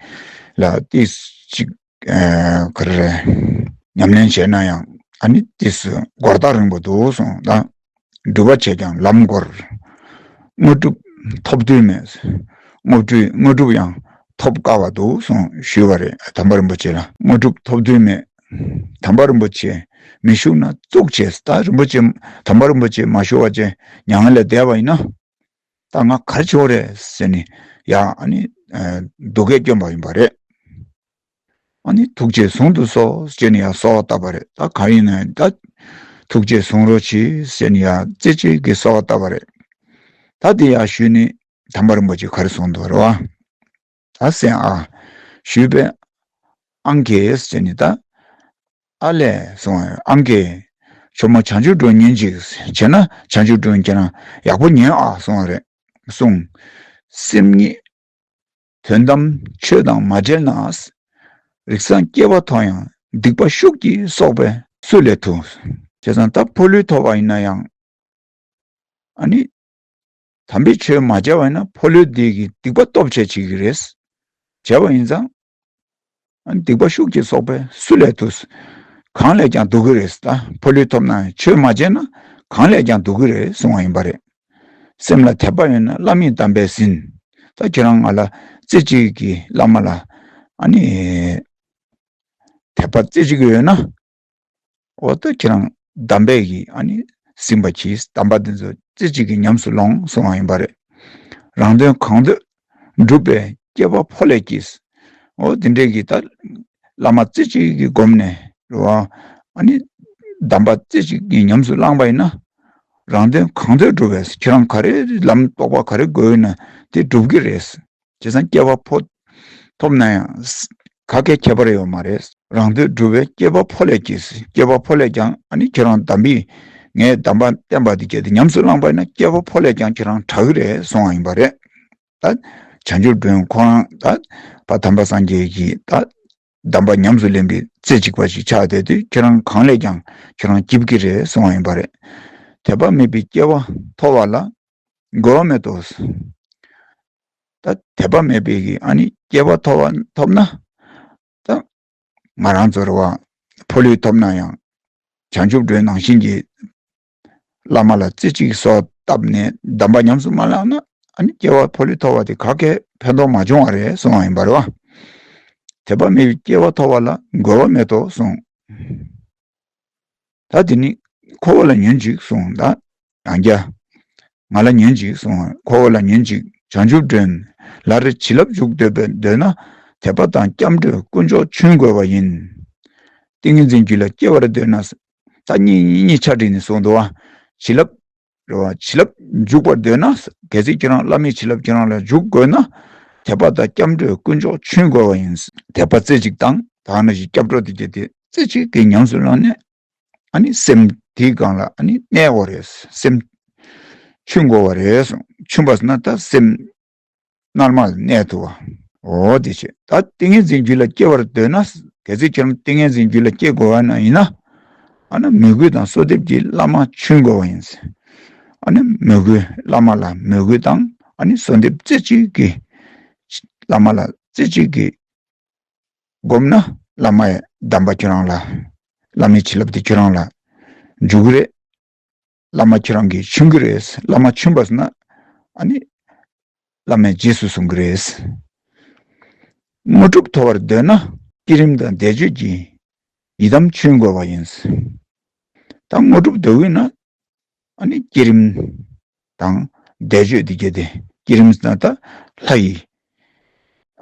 ལ་ཏིས་ཅིག་ ཨ་ག་རེ་རེད། ཉམས་ལེན་བྱས་ན་ཡང་ཨ་ནི་དེ་སུ་འགོར་ཐག་རིང་པོ་འདུག་གསུངས་དང་། སྒྲུབ་པ་བྱས་ཀྱང་ལམ་འགོར། དངོས་གྲུབ་ཐོབ་དུས་མེད། དངོས་གྲུབ་དངོས་གྲུབ་ཡང་ཐོབ་དཀའ་བ་འདུག་གསུངས་ཞུས་པ་རེད། དམ་པ་རིན་པོ་ཆེ་ལ་དངོས་གྲུབ་ཐོབ་དུས་མེད། དམ་པ་རིན་པོ་ཆེ་མི་བཞུགས་ན་གཙུག་བྱས། ད་རིན་པོ་ཆེ་དམ་པ་རིན་པོ་ཆེ་མ་བཞུགས་པ་བྱས་མྱ་ངན་ལས་འདས་པ་ཡིན་ན། ད་ང་ག་རེ་བྱེད་དགོས་རེད་ཟེར་ནས་ཡ་ཨ་ནི་སྡུག་སྐད་སྐྱོན་པ་ཡིན་པ་རེད། ཨ་ནི་ཐུགས་རྗེས་ཟུང་དུ་གསོལ་ཟེར་ནས་ཡ་གསོལ་བ་བཏབ་པ་རེད། ད་གང་ཡིན་ན་ད་ཐུགས་རྗེས་ཟུང་རོགས་གྱིས་ཟེར་ནས་ཡ་རྩེ་གཅིག་གིས་གསོལ་བ་བཏབ་པ་རེད། ད་དེ་ཡ་ཞུས་ནས་དམ་པ་རིན་པོ་ཆེ་ག་རེ་གསུངས་འདུག་རེད་བ། ད་སེམས་ཨ་ཞུས་པས། ཨང་ཀེ་ཟེར་ནས་ད། ཨ་ལས་གསུངས་པ་ཨང་ཀེ། ཇོ་མོ་བྱང་ཆུབ་སྒྲུབ་ཉོན་ཅིག་བྱས་ན་བྱང་ཆུབ་སྒྲུབ་ཁྱེད་རང་ཡག་པོ་ཉོན་ཨ་གསུངས་པ་རེད། གསུངས། སེམས་ཉིད་དོན་དམ་ཆོས་དང་མ་བྲལ་ན། རིགས་བཟང་སྐྱེ་བ་ཐོབ་ཡང་སྡིག་པ་ཤུགས་ཀྱིས་གསོག་པས་སུ་ལས་ཐུབ། བྱས་ཙང་ད་ཕོ་ལུས་ཐོབ་པ་ཡིན་ན་ཡང་། ཨ་ནི། དམ་པའི་ཆོས་མ་བྱས་པ་ཡིན་ན་ཕོ་ལུས་འདི་གི་སྡིག་པ་སྟོབས་ཆེ་བྱེད་ཀྱི་རེད། བྱས་པ་ཡིན་ཙང་། ཨ་ནི་སྡིག་པ་ཤུགས་ཀྱིས་གསོག་པས་སུ་ལས་ཐུབ། གང་ལས་ཀྱང་སྡུག་གི་རེད་ད། ཕོ་ལུས་ཐོབ་ན་ཆོས་མ་བྱས་ན་གང་ལས་ཀྱང་སྡུག་གི་རེད་གསུང་བ་ཡིན་པ་རེད། སེམས་ལ་དད་པ་ཡོད་ན་བླ་མའི་གདམས་པས་ཟིན། ད་ཁྱེད་རང་ང་ལ་རྩེ་གཅིག་གིས་བླ་མ་ལ་ཨ་ནི་དད་པ་རྩེ་གཅིག་ཡོད་ན། འོ་ད་ཁྱེད་རང་གདམས་པས་ཀྱིས་ཨ་ནི་ཟིན་པ་གྱིས། གདམས་པ་འདི་ཚོ་རྩེ་གཅིག་གིས་ཉམས་སུ་ལོངས་གསུང་བ་ཡིན་པ་རེད། རང་དོན་གང་འདོད་འགྲུབ་པའི་སྐྱེ་བ་ཕོ་ལས་སྐྱེས། འོ་དེ་འདྲས་ཀྱི་ད་བླ་མ་རྩེ་གཅིག་གིས་བསྒོམས་ནས་རེད་བ། ཨ་ནི་གདམས་པ་རྩེ་གཅིག་གིས་ཉམས་སུ་བླངས་པ་ཡིན་ན། རང་དོན་གང་འདོད་འགྲུབ་པས། ཁྱེད་རང་ག་རེ་ལམ་རྟོགས་པ་ག་རེ་དགོས་ཡོད་ན་དེ་འགྲུབ་ཀྱི་རེད། བྱས་ཙང་སྐྱེ་བ་ཕོ་ཐོབ་ན་ཡང་ག་གེ་ཁྱད་པར་ཡོད་མ་རེད། རང་དོན་སྒྲུབ་པའི་སྐྱེ་བ་ཕོ་ལས་སྐྱེས། སྐྱེ་བ་ཕོ་ལས་ཀྱང་ཨ་ནི་ཁྱེད་རང་གདམས་པའི་ངས་གདམས་པ་བསྟན་པ་འདི་སྐྱེས་ཏེ་ཉམས་སུ་བླངས་པ་ཡིན་ན་སྐྱེ་བ་ཕོ་ལས་ཀྱང་ཁྱེད་རང་དྲག་གི་རེད་གསུང་བ་ཡིན་པ་རེད། ད་བྱང་ཆུབ་སྒྲུབ་ཁོ་རང་ད་བ་དམ་པ་སངས་རྒྱས་ཀྱིས་ད་གདམས་པ་ཉམས་སུ་ལེན་པའི་རྩེ་གཅིག་པ་ཞིག་ཆགས་བསྡད་དུས་ཁྱེད་རང་གང་ལས་ཀྱང་ཁྱེད་རང་སྐྱིད་ཀྱི་རེད་གསུང་བ་ཡིན་པ་རེད། དད་པ་མེད་པའི་སྐྱེ་བ་ཐོབ་པ་ལ་རྒོལ་བ་མེད་དོ། ད་དད་པ་མེད་པའི་གི་ཨ་ནི་སྐྱེ་བ་ཐོབ་པ་ཐོབ་ན། ད་ང་རང་ཚོ་རེད་བ། ཕོ་ལུས་ཐོབ་ན་ཡང་བྱང་ཆུབ་སྒྲུབ་ནང་བཞིན་གྱི་བླ་མ་ལ་རྩེ་གཅིག་གསོལ་བཏབ་ནས་གདམས་པ་ཉམས་སུ་མ་བླངས་ན་ཨ་ནི་སྐྱེ་བ་ཕོ་ལུས་ཐོབ་པ་དེ་ག་གེ་ཕན་ཐོགས་མ་བྱུང་བ་རེད་གསུང་བ་ཡིན་པ་རེད་བ། དད་པ་མེད་པའི་སྐྱེ་བ་ཐོབ་པ་ལ་རྒོལ་བ་མེད་དོ་གསུངས། ད་དེ་ནི་ཁོ་བོ་ལ་ཉོན་ཅིག་གསུངས། ད་ཡང་བསྐྱར་ང་ལ་ཉོན་ཅིག་གསུངས། ཁོ་བོ་ལ་ཉོན་ཅིག་བྱང་ཆུབ་སྒྲུབ་ལ་རེ་བྱིན་རླབས་འཇུག་འདོད་པས་འདོད་ན་དད་པ་དང་སྐྱབས་འགྲོའི་དཀོན་མཆོག་ཆུང་དགོས་པ་ཡིན། ཏིང་ངེ་འཛིན་རྒྱུད་ལ་སྐྱེ་བར་འདོད་ན། ད་གཉིས་གཉིས་གཉིས་ཆ་བསྒྲིགས་ནས་གསུངས་འདུག་བ། བྱིན་རླབས་རེད་བ། བྱིན་རླབས་འཇུག་པར་འདོད་ན། གལ་སྲིད་ཁྱེད་རང་བླ་མའི་བྱིན་རླབས་ཁྱེད་རང་ལ་འཇུག་དགོས་ན། དད་པ་དང་སྐྱབས་འགྲོའི་དཀོན་མཆོག་ཆུང་དགོས་པ་ཡིན། དད་པ་རྩེ་གཅིག་དང་ད་ག་ནང་བཞིན་སྐྱབས་འགྲོ་དེ་གྱད་དེ་རྩེ་གཅིག་གིས་ཉམས་སུ་བླངས་ནས། ཨ་ནི་སེམས་དེའི་སྒང་ལ་ཨ་ནི་གནས་དགོས་རེད། སེམས་ཆུང་དགོས་པ་རེད་གསུངས། ཆུང་བ་ཟེར་ན་ད་སེམས་རྣལ་མ་ལ་གནས་ཐུབ་པ། འོ་དེ་བྱས། ད་ཏིང་ངེ་འཛིན་རྒྱུད་ལ་སྐྱེ་བར་འདོད་ན། གལ་སྲིད་ཁྱེད་རང་ཏིང་ངེ་འཛིན་རྒྱུད་ལ་སྐྱེ་དགོས་པ་ན་ཡིན་ན། ཨ་ནི་མོས་གུས་དང་གསོལ་འདེབས་ཀྱི་བླ་མ་ཆུང་དགོས་པ་ཡིན། ཨ་ནི་མོས་གུས་བླ་མ་ལ་མོས་གུས་དང་ཨ་ནི་གསོལ་འདེབས་རྩེ་གཅིག་གིས་བླ་མ་ལ་རྩེ་གཅིག་གིས་བསྒོམས་ན་བླ་མའི་གདམས་པ་ཁྱེད་རང་ལ། བླ་མའི་བྱིན་རླབས་དེ་ཁྱེད་རང་ལ་འཇུག་གི་རེད། བླ་མ་ཁྱེད་རང་གིས་ཆུང་གི་རེད། བླ་མ་ཆུང་བ་ཟེར་ན་ཨ་ནི་བླ་མས་རྗེས་སུ་བཟུང་གི་རེད། དངོས་གྲུབ་ཐོབ་པར་འདོད་ན་བསྐྱེད་རིམ་དང་བཟླས་བརྗོད་ཀྱི་ཡི་དམ་ཆུང་དགོས་པ་ཡིན། ད་དངོས་གྲུབ་འདོད་ཀྱི་ན་ཨ་ནི་བསྐྱེད་རིམ་དང་བཟླས་བརྗོད་འདི་གྱད་དེ། བསྐྱེད་རིམ་ཟེར་ན་ད་ལྷ་ཡི་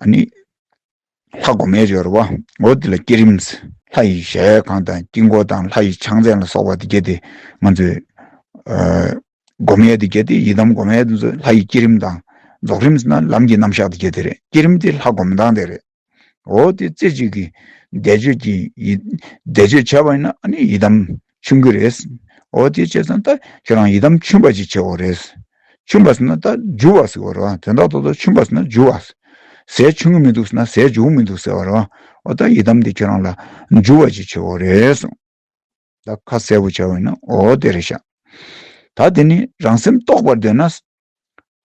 ཨ་ནི་ལྷ་སྒོམ་ཡས་ཡོད་རེད་བ། འོ་དེ་ལ་བསྐྱེད་རིམ། ལྷ་ཡི་ཞལ་གང་དང་དཀྱིལ་འཁོར་དང་ལྷ་ཡི་ཕྱག་མཚན་ལ་སོགས་པ་དེ་གྱད་དེ་ང་ཚོས་ཨ་སྒོམ་ཡས་དེ་གྱད་དེ། ཡི་དམ་སྒོམ་ཡས་དེ་ཚོ་ལྷ་ཡི་བསྐྱེད་རིམ་དང་། རྫོགས་རིམ་ཟེར་ན་ལམ་གྱི་རྣམ་གཞག་དེ་གྱད་དེ་རེད། བསྐྱེད་རིམ་དེ་ལྷ་སྒོམ་སྟངས་དེ་རེད། འོ་དེ་རྩེ་གཅིག་གིས་བཟླས་བརྗོད་ཀྱི་ཡི་བཟླས་བརྗོད་བྱས་པ་ཡིན་ན་ཨ་ནི་ཡི་དམ་ཆུང་གི་རེད། འོ་དེ་བྱས་ཙང་ད་ཁྱེད་རང་ཡི་དམ་ཆུང་བ་ཅིག་བྱེད་དགོས་རེད། ཆུང་བ་ཟེར་ན་ད་འཇུ་བ་ཟེར་བ་རེད་བ། དོན་དག་ཏོག་ཏོ་ཆུང་བ་ཟེར་ན་འཇུ་བ། ཟས་ཆུང་གི་མི་འདུག་ཟེར་ན་ཟས་འཇུ་གི་མི་འདུག་ཟེར་བ་རེད་བ། འོ་ད་ཡི་དམ་དེ་ཁྱེད་རང་ལ་འཇུ་བ་ཅིག་བྱེད་དགོས་རེད་གསུངས། ད་ཁ་གསལ་པོ་བྱས་པ་ཡིན་ན་འོ་དེ་རེད་ཤག་ད་དེ་ནི་རང་སེམས་རྟོགས་པར་འདོད་ན།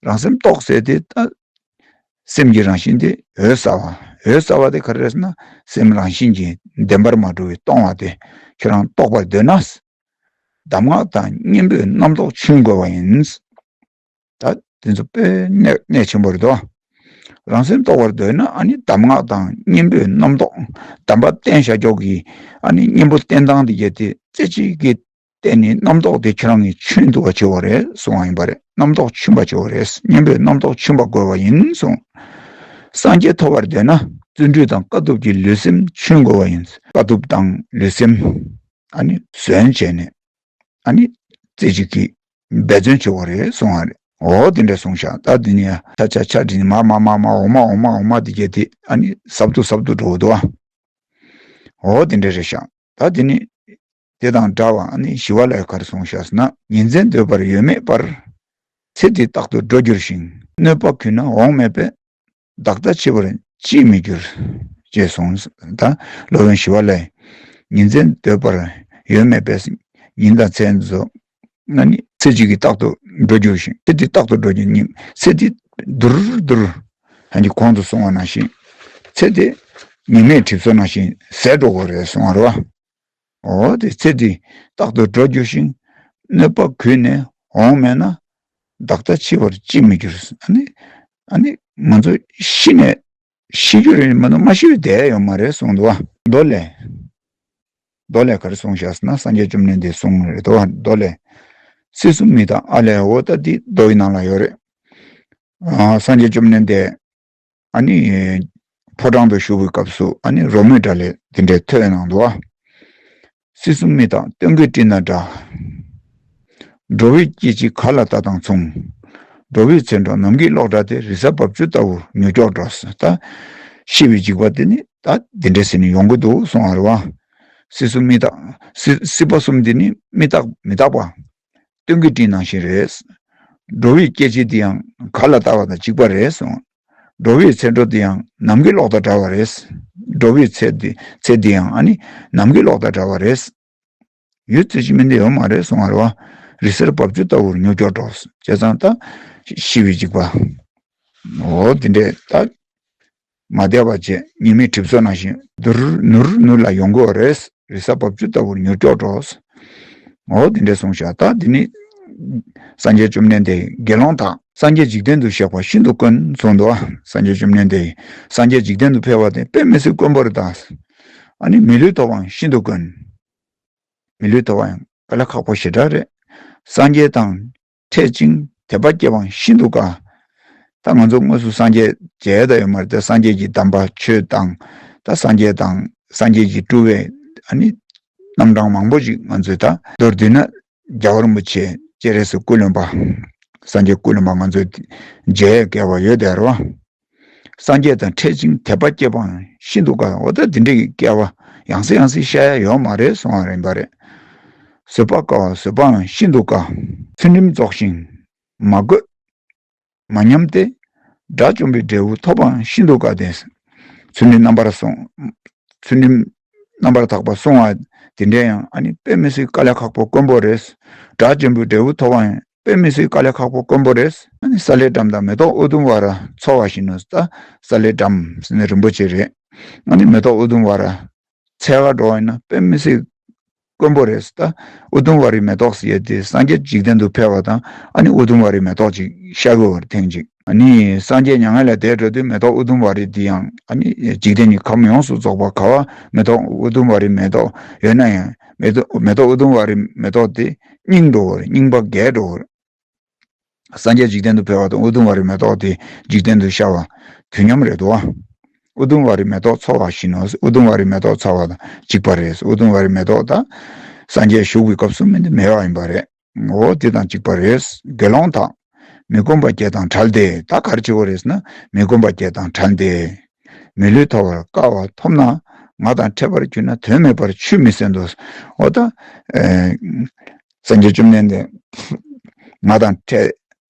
རང་སེམས་རྟོགས་ཟེར་དེ་ད་སེམས་ཀྱི་རང་བཞིན་དེ་འོད་གསལ་བ། འོད་གསལ་བ་དེ་ག་རེ་རེད་ཟེར་ན། སེམས་རང་བཞིན་གྱིས་བདེན་པར་མ་གྲུབ་པའི་སྟོང་བ་དེ་ཁྱོད་རང་རྟོགས་པར་འདོད་ན། གདམས་ངག་དང་གཉེན་པོས་རྣམ་རྟོག་ཆུན་དགོས་པ་ཡིན། ད་དེ་ཚོ་དཔེ་གནད་གནད་ཆེན་པོ་རེད་དོ། རང་སེམས་རྟོགས་པར་འདོད་ན། ཨ་ནི་གདམས་ངག་དང་གཉེན་པོས་རྣམ་རྟོག་གདམས་པ་བསྟེན་བྱ་ཀྱོག་གི་ཨ་ནི་གཉེན་པོ་བསྟེན་སྟངས་དེ་གལ་ཏེ་རྩེ་གཅིག་གིས་བསྟེན་ནས་རྣམ་རྟོག་དེ་ཁྱོད་རང་གིས་ཆུན་ཐུབ་པ་བྱེད་དགོས་རེད་གསུང་བ་ཡིན་པ་རེད། རྣམ་རྟོག་ཆུན་པ་བྱེད་དགོས་རེད། གཉེན་པོས་རྣམ་རྟོག་ཆུན་པ་དགོས་པ་ཡིན་གསུངས། སངས་རྒྱས་ཐོབ་པར་འདོད་ན། བརྩོན་འགྲུས་དང་དཀའ་ཐུབ་ཀྱི་ལུས་སེམས་ཆུན་དགོས་པ་ཡིན། དཀའ་ཐུབ་དང་ལུས་སེམས་ཨ་ནི་ཟོན་བྱས་ནས། ཨ་ནི་རྩེ་གཅིག་གིས་འབད་བརྩོན་བྱེད་དགོས་རེད་གསུང་བ་རེད། འོ་དེ་འདྲ་གསུངས་ཤག་ད་དེ་ནས་ཡ་ཆ་ཆ་ཆ་དེ་ནས་མ་མ་མ་མ་འོ་མ་འོ་མ་འོ་མ་དེ་གྱད་དེ་ཨ་ནི་སབ་ཏུ་སབ་ཏུ་འགྲོ་གི་འདུག་ཨ། འོ་དེ་འདྲ་རེད་ཤག་ད་དེ་ནས་དེ་དང་འདྲ་བ་ཨ་ནི་ཞི་བ་ལྷས་ག་རེ་གསུངས་ཤག་ཟེར་ན། ཉིན་མཚན་སྡོད་པར་ཡོད་མེད་པར། ཚེ་འདི་རྟག་ཏུ་འགྲོ་འགྱུར་ཞིང་། གནོད་པ་གུད་ན་འོང་མེད་པས། བདག་ལྟ་འཆི་བར་ཅིས་མི་འགྱུར། ཅེས་གསུངས། ད་སློབ་དཔོན་ཞི་བ་ལྷས་ཉིན་མཚན་སྡོད་པར་ཡོད་མེད་པས། ཉིན་དང་མཚན་ཚོ་ཨ་ནི་ཚེ་གཅིག་གིས་རྟག་ཏུ་འགྲོ་འགྱུར་ཞིང་། ཚེ་འདི་རྟག་ཏུ་འགྲོ་འགྱུར་ཉིན། ཚེ་འདི་དུར་དུར་ཧན་གྱི་གོང་དུ་གསུངས་པ་ནང་བཞིན། ཚེ་འདི་ཉི་མའི་གྲིབ་སོ་ནང་བཞིན་ཟད་འགྲོ་གི་རེད་གསུངས་པ་རེད་བ། འོ་དེ་ཚེ་འདི་རྟག་ཏུ་འགྲོ་འགྱུར་ཞིང་། གནོད་པ་གུད་ནས་འོང་མེད་ན། བདག་ལྟ་འཆི་བར་ཅིས་མི་འགྱུར། ཨ་ནི་ཨ་ནི་ང་ཚོ་ཤི་ནས་ཤི་རྒྱུ་རེད་མ་གཏོགས་མ་ཤི་བའི་བསྡད་ཡོད་མ་རེད་གསུངས་འདུག་བ། མདོ་ལས། མདོ་ལས་ག་རེ་གསུངས་ཤག་ཟེར་ན། སངས་རྒྱས་བཅོམ་ལྡན་འདས་གསུངས་རེད་དོ། མདོ་ལས། སྲིད་གསུམ་མི་རྟག་ཨ་ལས། འོ་ད་འདི་མདོ་ཡི་ནང་ལ་ཡོད་རེད། ཨ་སངས་རྒྱས་བཅོམ་ལྡན་འདས་ཨ་ནི་ཕོ་བྲང་དུ་བཞུགས་པའི་སྐབས་སུ་ཨ་ནི་རོལ་མོའི་སྒྲ་ལས་དེ་འདྲའི་ཐོས་གནང་འདུག་བ། སྲིད་གསུམ་མི་རྟག་སྟོན་ཀའི་སྤྲིན་དང་འདྲ། འགྲོ་བའི་སྐྱེ་འཆི་ག་ལ་ལྟ་དང་མཚུངས། འགྲོ་བའི་ཚེ་འགྲོ་ནམ་མཁའི་གློག་འདྲ་སྟེ། རི་གཟར་རྦབ་ཆུ་ལྟ་བུར་མྱུར་མགྱོགས་འགྲོ། ད་ཤི་བའི་འཇིགས་པ་དེ་ནི་ད་འདི་འདྲ་ཟེར་ནས་ཡོང་གི་འདུག་གསུང་བ་རེད་བ། སྲིད་གསུམ་མི་རྟག་སྲིད་སྲིད་པ་གསུམ་འདི་ནི་མི་རྟག་མི་རྟག་པ། སྟོན་ཀའི་སྤྲིན་ནང་བཞིན་རེད། འགྲོ་བའི་སྐྱེ་འཆི་འདི་ཡང་ག་ལ་ལྟ་བ་དང་གཅིག་པ་རེད་གསུངས། འགྲོ་བའི་ཚེ་འགྲོ་འདི་ཡང་ནམ་མཁའི་གློག་དང་འདྲ་བ་རེད། འགྲོ་བའི་ཚེ་འདི་ཚེ་འདི་ཡང་ཨ་ནི་ནམ་མཁའི་གློག་དང་འདྲ་བ་རེད། ཡུད་ཙམ་ཞིག་མིན་ཏེ་ཡོད་མ་རེད་གསུང་བ་རེད་བ། རི་གཟར་རྦབ་ཆུ་ལྟ་བུར་མྱུར་མགྱོགས་འགྲོ། བྱས་ཙང་ད་ཤི་བའི་འཇིགས་པ། འོ་དེ་འདྲས་ད། མ་བསྡད་པ་བྱས་ཉི་མའི་གྲིབ་སོ་ནང་བཞིན་དུར་ནུར་ནུར་ལ་ཡོང་གི་ཡོད་རེད། རི་གཟར་རྦབ་ཆུ་ལྟ་བུར་མྱུར་མགྱོགས་འགྲོ། འོ་དེ་འདྲས་གསུངས་ཤག་ད་དེ་ནི་སངས་རྒྱས་བཅོམ་ལྡན་འདས་དགེ་སློང་དག་སངས་རྒྱས་འཇིག་རྟེན་དུ་གཤེགས་པ་ཤིན་ཏུ་དཀོན་གསུངས་འདུག་བ། སངས་རྒྱས་བཅོམ་ལྡན་འདས་སངས་རྒྱས་འཇིག་རྟེན་དུ་ཕེབས་པ་དེ་དཔེ་མི་སྲིད་དཀོན་པོ་རེད་ད། ཨ་ནི་མི་ལུས་ཐོབ་པའང་ཤིན་ཏུ་དཀོན། མི་ལུས་ཐོབ་པ་ཡང་དཀའ་ལས་ཁག་པོ་ཞེ་དྲག་རེད། སངས་རྒྱས་དང་འཕྲད་ཅིང་དད་པ་སྐྱེ་བའང་ཤིན་ཏུ་དཀའ། ད་ང་ཚོ་དངོས་སུ་སངས་རྒྱས་མཇལ་ཡ་ད་ཡོད་མ་རེད་དེ། སངས་རྒྱས་ཀྱི་གདམས་པ་ཆོས་དང་། ད་སངས་རྒྱས་དང་སངས་རྒྱས་ཀྱི་སྤྲུལ་པའི་ཨ་ནི་རྣམ་གྲངས་མང་པོ་ཞིག་ང་ཚོས་ད་མདོར་བསྡུས་ན་རྒྱལ་བ་རིན་པོ་ཆེ་སྤྱན་རས་གཟིགས་སྐུ་གླེན་པ། སངས་རྒྱས་སྐུ་གླེན་པ་ང་ཚོས་མཇལ་ཡ་སྐལ་བ་ཡོད་དེ་རེད་བ། སངས་རྒྱས་དང་འཕྲད་ཅིང་དད་པ་སྐྱེ་བའང་ཤིན་ཏུ་དཀའ། འོ་ད་འདི་འདྲའི་སྐལ་བ་ཡང་སེ་ཡང་སེ་ཤར་ཡ་ཡོད་མ་རེད་གསུང་བ་རེད་པ་རེད། བཟོད་པ་དཀའ་བ་བཟོད་པའང་ཤིན་ཏུ་དཀའ། ཚུལ་ཁྲིམས་རྫོགས་ཤིང་མ་གོས་མ་ཉམས་ཏེ། དགྲ་བཅོམ་པའི་འབྲས་བུ་ཐོབ་པའང་ཤིན་ཏུ་དཀའ་སྟེ། ཚུལ་ཁྲིམས་རྣམ་པར་སྲུང་། ཚུལ་ཁྲིམས་རྣམ་པར་དག་པ་སྲུང་བ་དེ་འདྲ་ཡང་ཨ་ནི་དཔེ་མི་སྲིད་དཀའ་ལས་ཁག་པོ་དཀོན་པོ་རེད། དགྲ་བཅོམ་པའི་འབྲས་བུ་ཐོབ་པའང་དཔེ་མི་སྲིད་དཀའ་ལས་ཁག་པོ་དཀོན་པོ་རེད། ཨ་ནི་ས་ལེ་སྦྲམ་དང་མེ་ཏོག་ཨུ་དུམ་ཝ་ར་འཚོལ་བ་བཞིན་ནོ། ད་ས་ལེ་སྦྲམ་ཟེར་ན་རིན་པོ་ཆེ་རེད། ཨ་ནི་མེ་ཏོག་ཨུ་དུམ་ཝ་ར་འཚོལ་ག་འགྲོ་བ་ཡིན་ན་དཔེ་མི་སྲིད་དཀོན་པོ་རེད། ད་ཨུ་དུམ་ཝ་རའི་མེ་ཏོག་ཟེར་ཡས་དེ་སངས་རྒྱས་འཇིག་རྟེན་དུ་ཕེབས་པ་དང་ཨ་ནི་ཨུ་དུམ་ཝ་རའི་མེ་ཏོག་ཅིག་ཤར་གི་ཡོད་རེད་ཐེངས་གཅིག་ཨ་ནི་སངས་རྒྱས་མྱ་ངན་ལས་འདས་འགྲོ་དུས་མེ་ཏོག་ཨུ་དུམ་ཝ་རའི་དེ་ཡང་ཨ་ནི་འཇིག་རྟེན་གྱི་ཁམས་ཡོངས་སུ་རྫོགས་པ་ག་བ་མེ་ཏོག་ཨུ་དུམ་ཝ་རའི་མེ་ཏོག་ཡོད་ན་ཡང་མེ་ཏོག་མེ་ཏོག་ཨུ་དུམ་ཝ་རའི་མེ་ཏོག་དེ་རྙིང་འགྲོ་གི་རེད། རྙིང་པ་རྒས་འགྲོ་གི་རེད། སངས་རྒྱས་འཇིག་རྟེན་དུ་ཕེབས་པ་དང་ཨུ་དུམ་ཝ་རའི་མེ་ཏོག་དེ་འཇིག་རྟེན་དུ་ཤར་བ་དུས་མཉམ་རེད་དོ། ཨུ་དུམ་ཝ་རའི་མེ་ཏོག་འཚོལ་བ་བཞིན་ནོ། ཨུ་དུམ་ཝ་རའི་མེ་ཏོག་འཚོལ་བ་དང་གཅིག་པ་རེད། ཨུ་དུམ་ཝ་རའི་མེ་ཏོག་དང་སངས་རྒྱས་བཞུགས་པའི་སྐབས་སུ་མེད་མེད་པ་ཡིན་པ་རེད། འོ་དེ་དང་གཅིག་པ་རེད། དགེ་སློང་དག་མི་ཁོམ་པ་བརྒྱད་དང་བྲལ་ཏེ། ད་ག་རེ་བྱེད་དགོས་རེད་ཟེར་ན་མི་ཁོམ་པ་བརྒྱད་དང་བྲལ་ཏེ། མི་ལུས་ཐོབ་པར་དཀའ་བ་ཐོབ་ན། ང་དང་འཕྲད་པར་གྱུར་ན་དོན་མེད་པར་ཆུད་མི་གསན་ཏོ། འོ་ད་ཨེ་སངས་རྒྱས་བཅོམ་ལྡན་འདས་ང་དང་འཕྲད།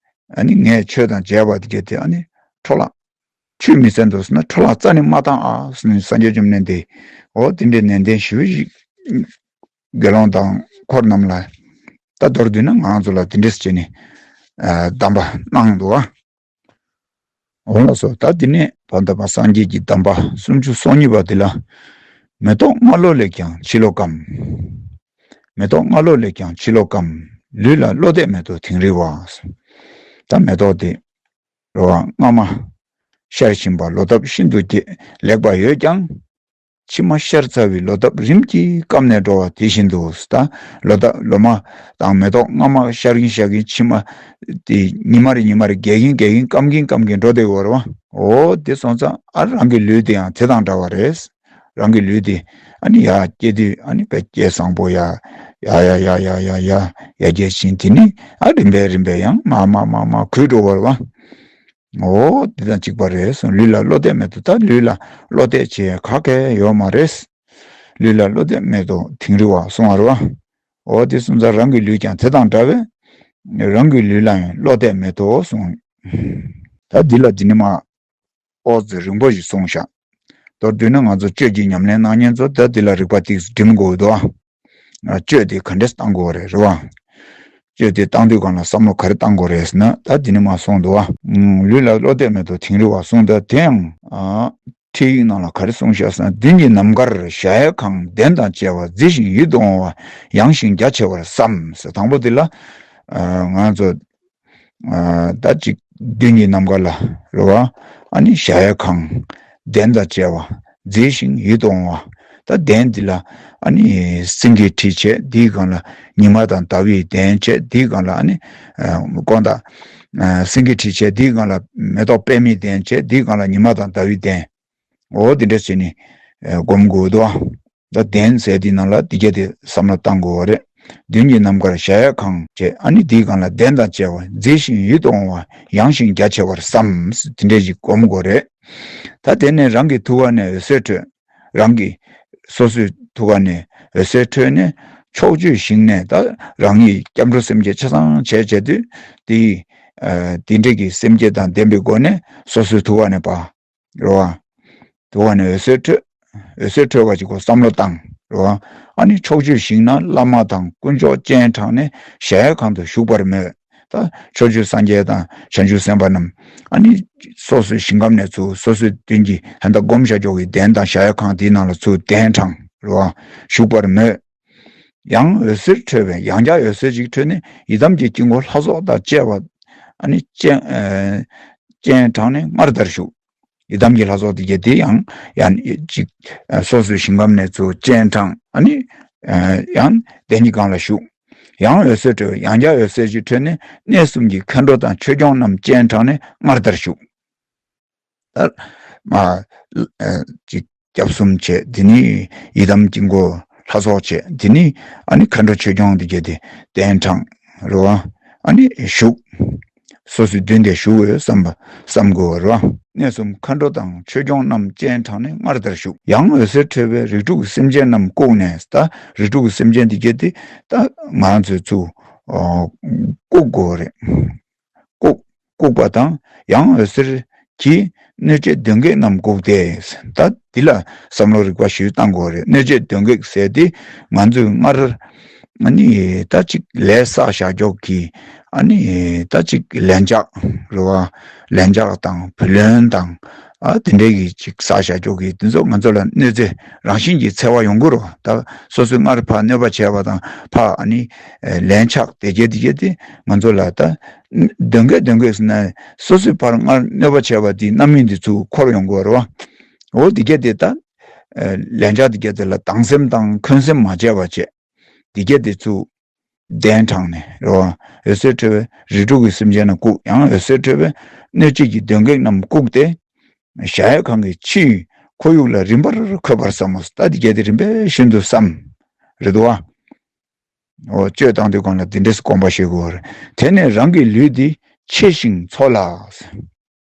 ཨ་ནི་ངས་ཆོས་དང་མཇལ་བ་དེ་གྱད་དེ་ཨ་ནི་འཕྲོ་བརླག་ཆུད་མི་གསན་ཏོ་ཟེར་ན་འཕྲོ་བརླག་རྩ་ནས་མ་བཏང་ཨ་ཟེར་ནས་སངས་རྒྱས་བཅོམ་ལྡན་འདས་འོ་དེ་འདྲའི་ནན་ཏན་ཞེ་པོ་ཞིག་དགེ་སློང་དང་འཁོར་རྣམས་ལ་ད་མདོར་བསྡུས་ན་ང་རང་ཚོ་ལ་དེ་འདྲས་བྱས་ནས་གདམས་པ་གནང་འདུག་ཨ། འོ་ལགས་སོ། ད་དེ་ནས་ བ་དམ་པ་སངས་རྒྱས་ཀྱི་གདམས་པ་སུམ་ཅུ་སོ་གཉིས་པ་འདི་ལ། མེ་ཏོག་ལྔ་བློ་ལས་ཀྱང་ཕྱི་ལོགས་སྐམ། མེ་ཏོག་ལྔ་བློ་ལས་ཀྱང་ཕྱི་ལོགས་སྐམ། ལུས་ལ་བློ་གཏད་མེ་ཏོག་དིང་རི་བ། ད་མེ་ཏོག་དེ་རོ་བ་སྔ་མ་ཤར་བཞིན་པ་ལོ་འདབ་ཤིན་ཏུ་རྒྱས་ལེགས་པ་ཡོད་ཀྱང་། ཕྱི་མ་ཤར་ཚར་བའི་ལོ་འདབ་རིམ་གྱིས་སྐམ་ནས་འགྲོ་བ་དེ་བཞིན་དུ། ད་ལོ་འདབ་ལོ་མ་དང་མེ་ཏོག་སྔ་མ་ཤར་གྱིན་ཤར་གྱིན་ཕྱི་མ་དེ་ཉི་མ་རེ་ཉི་མ་རེ་རྒས་གྱིན་རྒས་གྱིན་སྐམ་གྱིན་སྐམ་གྱིན་འགྲོ་བསྡད་ཡོད་རེད་བ། འོ་དེ་སོང་ཙང་ཨ་རང་གི་ལུས་དེ་ཡང་དེ་དང་འདྲ་བ་རེད། རང་གི་ལུས་དེ་ཨ་ནི་ཡར་སྐྱེ་དུས་ཨ་ནི་བས་སྐྱེ་བཟང་པོ་ཡར་ཡར་ཡར་ཡར་སྐྱེ་བཞིན་དེ་ནི་ཨ་རིམ་པས་རིམ་པས་ཡང་མར་མར་མར་མར་གུད་འགྲོ་བ་རེད་བ། འོ་དེ་དང་གཅིག་པ་རེད་གསུངས། ལུས་ལ་བློ་གཏད་མེད་དོ། ད་ལུས་ལ་བློ་གཏད་བྱེད་ག་གེ་ཡོད་མ་རེད། ལུས་ལ་བློ་གཏད་མེད་དོ་དིང་རི་བ་གསུང་བ་རེད་བ། འོ་དེ་གསུངས་ཙང་རང་གི་ལུས་ཀྱང་དེ་དང་འདྲ་བས། རང་གི་ལུས་ལ་ཡང་བློ་གཏད་མེད་དོ་གསུངས། ད་འདི་ལ་འདི་ནི་མ་ཨོ་ཙི་རིང་པོ་ཞིག་གསུངས་ཤག་མདོར་བསྡུས་ན་ང་ཚོ་སྤྱོད་ཀྱི་ཉམས་ལེན་གནང་མཁན་ཚོ་ད་འདི་ལ་རིག་པ་ཏིག་འགྲིམ་དགོས་འདུག་ཨ། སྤྱོད་དེ་ག་འདྲས་བཏང་དགོས་རེད་རེད་བ། སྤྱོད་དེ་བཏང་དུས་སྒང་ལ་བསམ་བློ་ག་རེ་བཏང་དགོས་རེད་ཟེར་ན་ད་འདི་ནི་མ་གསུངས་འདུག་བ། ལུས་ལ་བློ་གཏད་མེད་དོ་དིང་རི་བ་གསུངས། ད་དེའང་ཨ། ཁྲིད་ཡིག་ནང་ལ་ག་རེ་གསུངས་ཤག་ཟེར་ན། མདུན་གྱི་ནམ་མཁར་གཞལ་ཡས་ཁང་གདན་དང་བཅས་པ་མཛེས་ཤིང་ཡིད་དུ་འོང་བ་ཡངས་ཤིང་རྒྱ་ཆེ་བར་བསམ་ཟེར། དང་པོ་འདི་ལ་ང་ཚོ་ད་ཅིག་མདུན་གྱི་ནམ་མཁའ་ལ་རེད་བ། ཨ་ནི་གཞལ་ཡས་ཁང་གདན་དང་བཅས་པ་མཛེས་ཤིང་ཡིད་དུ་འོང་བ། ད་གདན་འདི་ལ་ཨ་ནི་སེང་གེའི་ཁྲི་བྱས། འདིའི་སྒང་ལ་ཉི་མ་དང་ཟླ་བའི་གདན་བྱས། འདིའི་སྒང་ལ་ཨ་ནི་དཀོན་དང་སེང་གེའི་ཁྲི་བྱས། འདིའི་སྒང་ལ་མེ་ཏོག་པདྨའི་གདན་བྱས། འདིའི་སྒང་ལ་ཉི་མ་དང་ཟླ་བའི་གདན། འོ་དེ་འདྲ་བྱས་ནས་སྒོམ་དགོས་འདུག་ད་གདན་ཟེར་དེའི་ནང་ལ་འདི་ག་དེ་བསམ་བློ་བཏང་དགོས་པ་རེད། མདུན་གྱི་ནམ་མཁར་གཞལ་ཡས་ཁང་བྱས། ཨ་ནི་དེའི་སྒང་ལ་གདན་དང་བཅས་པ་མཛེས་ཤིང་ཡིད་དུ་འོང་བ་ཡངས་ཤིང་རྒྱ་ཆེ་བར་བསམ། དེ་འདྲ་ཞིག་སྒོམ་དགོས་རེད། ད་དེ་ནས་རང་གི་ཐུགས་ཀ་ནས་འོད་ཟེར་འཕྲོས། རང་གི་སོ་སོའི་ཐུགས་ཀ་ནས་འོད་ཟེར་འཕྲོས་ནས་ཕྱོགས་བཅུའི་ཞིང་ནས་ད་རང་ཉིད་སྐྱབས་འགྲོ་སེམས་བསྐྱེད་ཆ་ཚང་བྱས་བྱས་དུས་དེ་དེ་འདྲ་གི་སེམས་བསྐྱེད་དང་ལྡན་པའི་སྒོ་ནས་སོ་སོའི་ཐུགས་ཀ་ནས་པ། རེད་བ། དུ་བ་ནས་འོད་ཟེར་འཕྲོས། འོད་ཟེར་འཕྲོས་པ་ཅིག་གོ་བསམ་བློ་བཏང་། རེད་བ། ཨ་ནི་ཕྱོགས་བཅུའི་ཞིང་ན་བླ་མ་དང་དཀོན་མཆོག་སྤྱན་དྲངས་ནས་གཞལ་ཡས་ཁང་དུ་བཞུགས་པར་མོས། ད་ཕྱོགས་བཅུའི་སངས་རྒྱས་དང་བྱང་ཆུབ་སེམས་དཔའ་རྣམས་ཨ་ནི་སོ་སོའི་ཞིང་ཁམས་ནས་ཚུར་སོ་སོའི་མདུན་གྱི་ད་ལྟ་བསྒོམ་བཞག་ཕྱོགས་ཀྱི་གདན་དང་གཞལ་ཡས་ཁང་དེའི་ནང་ལ་ཚུར་གདན་དྲངས། རེད་བ། བཞུགས་པར་མོས། ཡང་འོད་ཟེར་འཕྲོས་པས། ཡང་བསྐྱར་འོད་ཟེར་ཅིག་འཕྲོས་ནས་ཡི་དམ་གྱི་དཀྱིལ་འཁོར་ལྷ་ཚོགས་དང་བཅས་པ་ཨ་ནི་སྤྱན་ཨ་སྤྱན་དྲངས་ནས་སྔར་ལྟར་བཞུགས། ཡི་དམ་གྱི་ལྷ་ཚོགས་དེ་གྱད་དེ་ཡང་ཡང་ཅིག་སོ་སོའི་ཞིང་ཁམས་ནས་ཚུར་སྤྱན་དྲངས། ཨ་ནི་ཡང་གདན་གྱི་སྒང་ལ་བཞུགས། ཡང་འོད་ཟེར་འཕྲོས། ཡང་བསྐྱར་འོད་ཟེར་ཅིག་འཕྲོས་ནས་གནས་གསུམ་གྱི་མཁའ་འགྲོ་དང་ཆོས་སྐྱོང་རྣམས་སྤྱན་དྲངས་ནས་སྔར་ལྟར་བཞུགས། ད་མ་ཅིག་སྐྱབས་གསུམ་བྱས། དེ་ནི་ཡི་དམ་དཀྱིལ་འཁོར་ལྷ་ཚོགས་བྱས། དེ་ནི་ཨ་ནི་མཁའ་འགྲོ་ཆོས་སྐྱོང་དེ་གྱད་དེ་གདན་དྲངས། རེད་བ། ཨ་ནི་བཞུགས། སོ་སོའི་མདུན་དེ་བཞུགས་འོས་བསམ་པ་བསམ་དགོས་པ་རེད་བ། གནས་གསུམ་མཁའ་འགྲོ་དང་ཆོས་སྐྱོང་རྣམས་སྤྱན་དྲངས་ནས་སྔར་ལྟར་བཞུགས། ཡང་འོད་ཟེར་འཕྲོས་པས་རིགས་དྲུག་གི་སེམས་ཅན་རྣམས་བཀུག་ནས། ད་རིགས་དྲུག་གི་སེམས་ཅན་དེ་གྱད་དེ་ད་ང་ཚོས་ཚུར་བཀུག་དགོས་པ་རེད། བཀུག་བཀུག་པ་དང་ཡང་འོད་ཟེར་གྱིས་གནོད་བྱེད་གདོན་བགེགས་རྣམས་བཀུག་སྟེ། ད་འདི་ལ་བསམ་བློ་རིག་པ་ཞིག་བཏང་དགོས་རེད། གནོད་བྱེད་གདོན་བགེགས་ཟེར་དེ་ང་ཚོས་སྔར་ཨ་ནི་ད་ཅིག་ལས་བསགས་བཞག་ཕྱོགས་ཀྱི་ཨ་ནི་ད་ཅིག་ལན་ཆགས་རེད་བ། ལན་ཆགས་དང་བུ་ལོན་དང་ཨ་དེ་འདྲའི་གི་ཅིག་བསགས་བཞག་ཕྱོགས་ཀྱི་དེ་ཚོ་ང་ཚོ་ལ་གནོད་འཚེ་རང་བཞིན་གྱིས་འཚེ་བ་ཡོང་གི་རེད་བ། ད་སོ་སོས་སྔར་ཕར་གནོད་པ་བྱས་པ་དང་ཕར་ཨ་ནི་ལན་ཆགས་དེ་གྱད་དེ་གྱད་དེ་ང་ཚོ་ལ་ད་གདོན་བགེགས་གདོན་བགེགས་ཟེར་ན་སོ་སོའི་ཕར་སྔར་གནོད་པ་བྱས་པ་དེའི་རྣམ་སྨིན་དེ་ཚུར་འཁོར་ཡོང་དགོས་རེད་བ། འོ་དེ་གྱད་དེ་ད་ལན་ཆགས་དེ་གྱད་དེ་ལ་སྡང་སེམས་དང་འཁོན་སེམས་མ་བྱས་པ་བྱས། དེ་གྱད་དེ་ཚུར་གདན་དྲངས་ནས་རེད་བ། འོད་ཟེར་འཕྲོས་པས་རིགས་དྲུག་གི་སེམས་ཅན་རྣམས་བཀུག། ཡང་འོད་ཟེར་འཕྲོས་པས་གནོད་བྱེད་ཀྱི་གདོན་བགེགས་རྣམས་བཀུག་སྟེ། གཞལ་ཡས་ཁང་གི་ཕྱི་ཡི་ཁོར་ཡུག་ལ་རིམ་པར་འཁོད་པར་བསམ་མོ། ད་དེ་གྱད་དེ་རིམ་པས་ཤིན་ཏུ་བསམ། རེད་དོ། འོ་སྤྱོད་བཏང་དུས་སྒང་ལ་དེ་འདྲས་སྒོམ་པ་བྱེད་དགོས་རེད། དེ་ནས་རང་གི་ལུས་འདི་ཆེ་ཞིང་འཚོ་ལ།